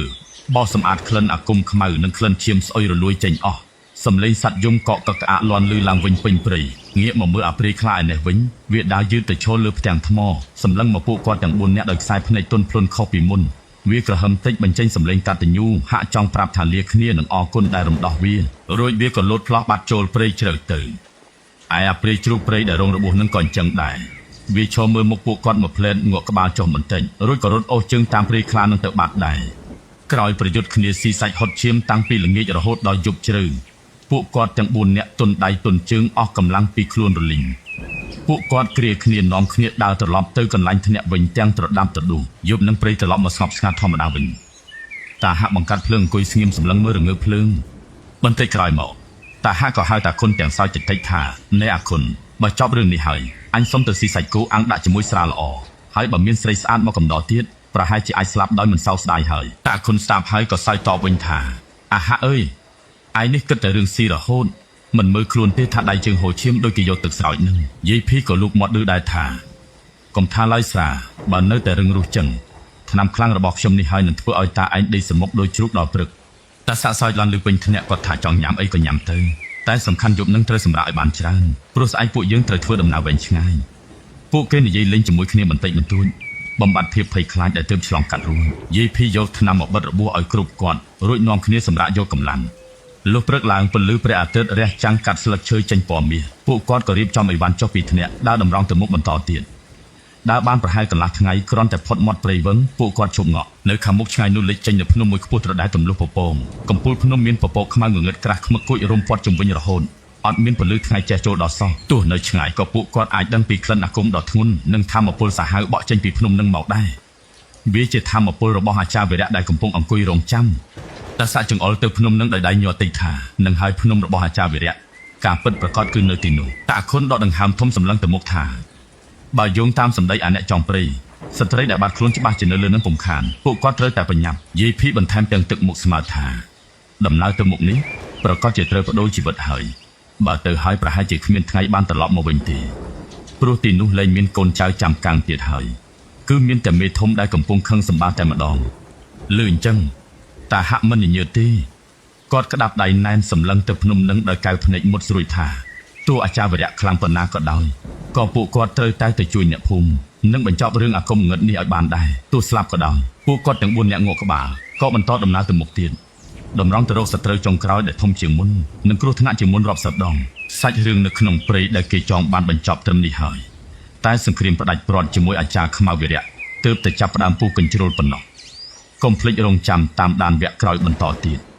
បោសសម្អាតក្លិនអាគមខ្មៅនិងក្លិនឈាមស្អុយរលួយចេញអស់សំឡេងសត្វយំកកកក្អាកលាន់លឺឡើងវិញពេញព្រៃងាកមកមើលអាព្រៃខ្លាឯនេះវិញវាដើរយឺតទៅឈរលើផ្ទាំងថ្មសម្លឹងមកពួកគាត់ទាំង4នាក់ដោយខ្សែភ្នែកទន់ភ្លន់ខុសពីមុនវាក្រហមតិចបញ្ចេញសំឡេងកតញ្ញូហាក់ចង់ប្រាប់ថាលាគ្នានឹងអរគុណដែលរំដោះវារួចវាក៏លោតផ្លោះបាត់ចូលព្រៃជ្រៅទៅឯអាព្រៃជ្រូកព្រៃដែលរងរបួសនឹងក៏អញ្ចឹងដែរវាឈរមើលមុខពួកគាត់មួយភ្លែតងក់ក្បាលចុះបន្តិចរួចក៏រត់អូសជើងតាមព្រៃខ្លានឹងទៅបាត់ដែរក្រោយប្រយុទ្ធគ្នាស៊ីសាច់ហុតឈាមតាំងពីល្ងាចរហូតដល់យប់ជ្រៅពួកគាត់ទាំង4នាក់ទន់ដៃទន់ជើងអស់កម្លាំងពីខ្លួនរលីងពួកគាត់គ្រាគ្នានាំគ្នាដើរត្រឡប់ទៅកន្លែងធ្នាក់វិញទាំងត្រដាប់ត្រដួសយប់នឹងព្រៃត្រឡប់មកស្ងប់ស្ងាត់ធម្មតាវិញតាហាក់បង្កាត់ភ្លើងអង្គុយស្ងៀមសម្លឹងមើលរងើភ្លើងបន្តិចក្រោយមកតាហាក់ក៏ហៅតាគុណទាំងសើចតិចថាណែអាគុណបើចប់រឿងនេះហើយអញសុំទៅស៊ីសាច់គោអាំងដាក់ជាមួយស្រាល្អហើយបើមានស្រីស្អាតមកកំដរទៀតប្រហែលជាអាចស្លាប់ដោយមិនសោកស្ដាយហើយតាគុណស្ដាប់ហើយក៏សើចតបវិញថាអាហាក់អើយឯនេះគិតតែរឿងស៊ីរហូតមិនមើលខ្លួនទេថាដៃជើងហូរឈាមដូចគេយកទឹកស្រោចនឹងយាយភីក៏លូកមាត់ឌឺដែរថាកុំថាឡើយស្រាបើនៅតែរឹងរូសចឹងថ្នាំខ្លាំងរបស់ខ្ញុំនេះហើយនឹងធ្វើឲ្យតាឯងដេកសមុកដូចជ្រូកដល់ព្រឹកតាសាក់សើចឡើងលឺពេញធ្នាក់គាត់ថាចង់ញ៉ាំអីក៏ញ៉ាំទៅតែសំខាន់យប់នឹងត្រូវសម្រាកឲ្យបានច្រើនព្រោះស្អែកពួកយើងត្រូវធ្វើដំណើរវែងឆ្ងាយពួកគេនិយាយលេងជាមួយគ្នាបន្តិចបន្តួចបំបត្តិភាពភ័យខ្លាចដែលទើបឆ្លងកាត់រួចយាយភីយកថ្នាំមកបិទរបួសឲ្យគ្រប់គាត់រួចនាំគ្នាសម្រាកយកកម្លាំងលុះព្រឹកឡើងពន្លឺព្រះអាទិត្យរះចាំងកាត់ស្លឹកឈើចេញពណ៌មាសពួកគាត់ក៏រៀបចំអីវ៉ាន់ចុះពីធ្នាក់ដើរតម្រង់ទៅមុខបន្តទៀតដើរបានប្រហែលកន្លះថ្ងៃគ្រាន់តែផុតមាត់ព្រៃវឹងពួកគាត់ឈប់ងក់នៅខាងមុខឆ្ងាយនោះលេចចេញនៅភ្នំមួយខ្ពស់ត្រដែតទម្លុះពពងកំពូលភ្នំមានពពកខ្មៅងងឹតក្រាស់ខ្មឹកគួចរុំព័ទ្ធជុំវិញរហូតអត់មានពន្លឺថ្ងៃចេះចូលដល់សោះទោះនៅឆ្ងាយក៏ពួកគាត់អាចដឹងពីក្លិនអាគមដ៏ធ្ងន់និងធម្មពលសាហាវបក់ចេញពីភ្នំនឹងមកដែរវាជាធម្មពលរបស់អាចារ្យវីរៈដែលកំពុងអង្គុយរងចាំតាសាក់ចង្អុលទៅភ្នំនឹងដោយដៃញ័រតិចថានឹងហើយភ្នំរបស់អាចារ្យវីរៈការពិតប្រកបគឺនៅទីនោះតាខុនដកដង្ហើមធំសម្លឹងទៅមុខថាបើយោងតាមសម្ដីអាអ្នកចောင်းព្រៃស្ត្រីដែលបាត់ខ្លួនច្បាស់ជានៅលើនឹងពុំខានពួកគាត់ត្រូវតែប្រញាប់យាយភីបន្ថែមទាំងទឹកមុខស្មើថាដំណើរទៅមុខនេះប្រកាសជាត្រូវបដូរជីវិតហើយបើទៅហើយប្រហែលជាគ្មានថ្ងៃបានត្រឡប់មកវិញទេព្រោះទីនោះលែងមានកូនចៅចាំកាំងទៀតហើយគឺមានតែមេធំដែលកំពុងខឹងសម្បាតែម្ដងលឺអញ្ចឹងតាហាក់មិនញញើតទេគាត់ក្តាប់ដៃណែនសម្លឹងទៅភ្នំនឹងដោយកែវភ្នែកមុតស្រួយថាទោះអាចារ្យវរៈខ្លាំងប៉ុណ្ណាក៏ដោយក៏ពួកគាត់ត្រូវតែទៅជួយអ្នកភូមិនិងបញ្ចប់រឿងអាគមងឹតនេះឲ្យបានដែរទោះស្លាប់ក៏ដោយពួកគាត់ទាំង4នាក់ងក់ក្បាលក៏បន្តដំណើរទៅមុខទៀតតម្រង់ទៅរកសត្រូវចុងក្រោយដែលធំជាងមុននិងគ្រោះថ្នាក់ជាងមុនរាប់សិបដងសាច់រឿងនៅក្នុងព្រៃដែលគេចងបានបញ្ចប់ត្រឹមនេះហើយតែសង្គ្រាមផ្ដាច់ព្រាត់ជាមួយអាចារ្យខ្មៅវីរៈទ ទើបតែចាប់ផ្ដើមពុះកញ្ជ្រោលប៉ុណ្ណោះកុំភ្លេចរងចាំតាមដានវគ្គក្រោយបន្តទៀត។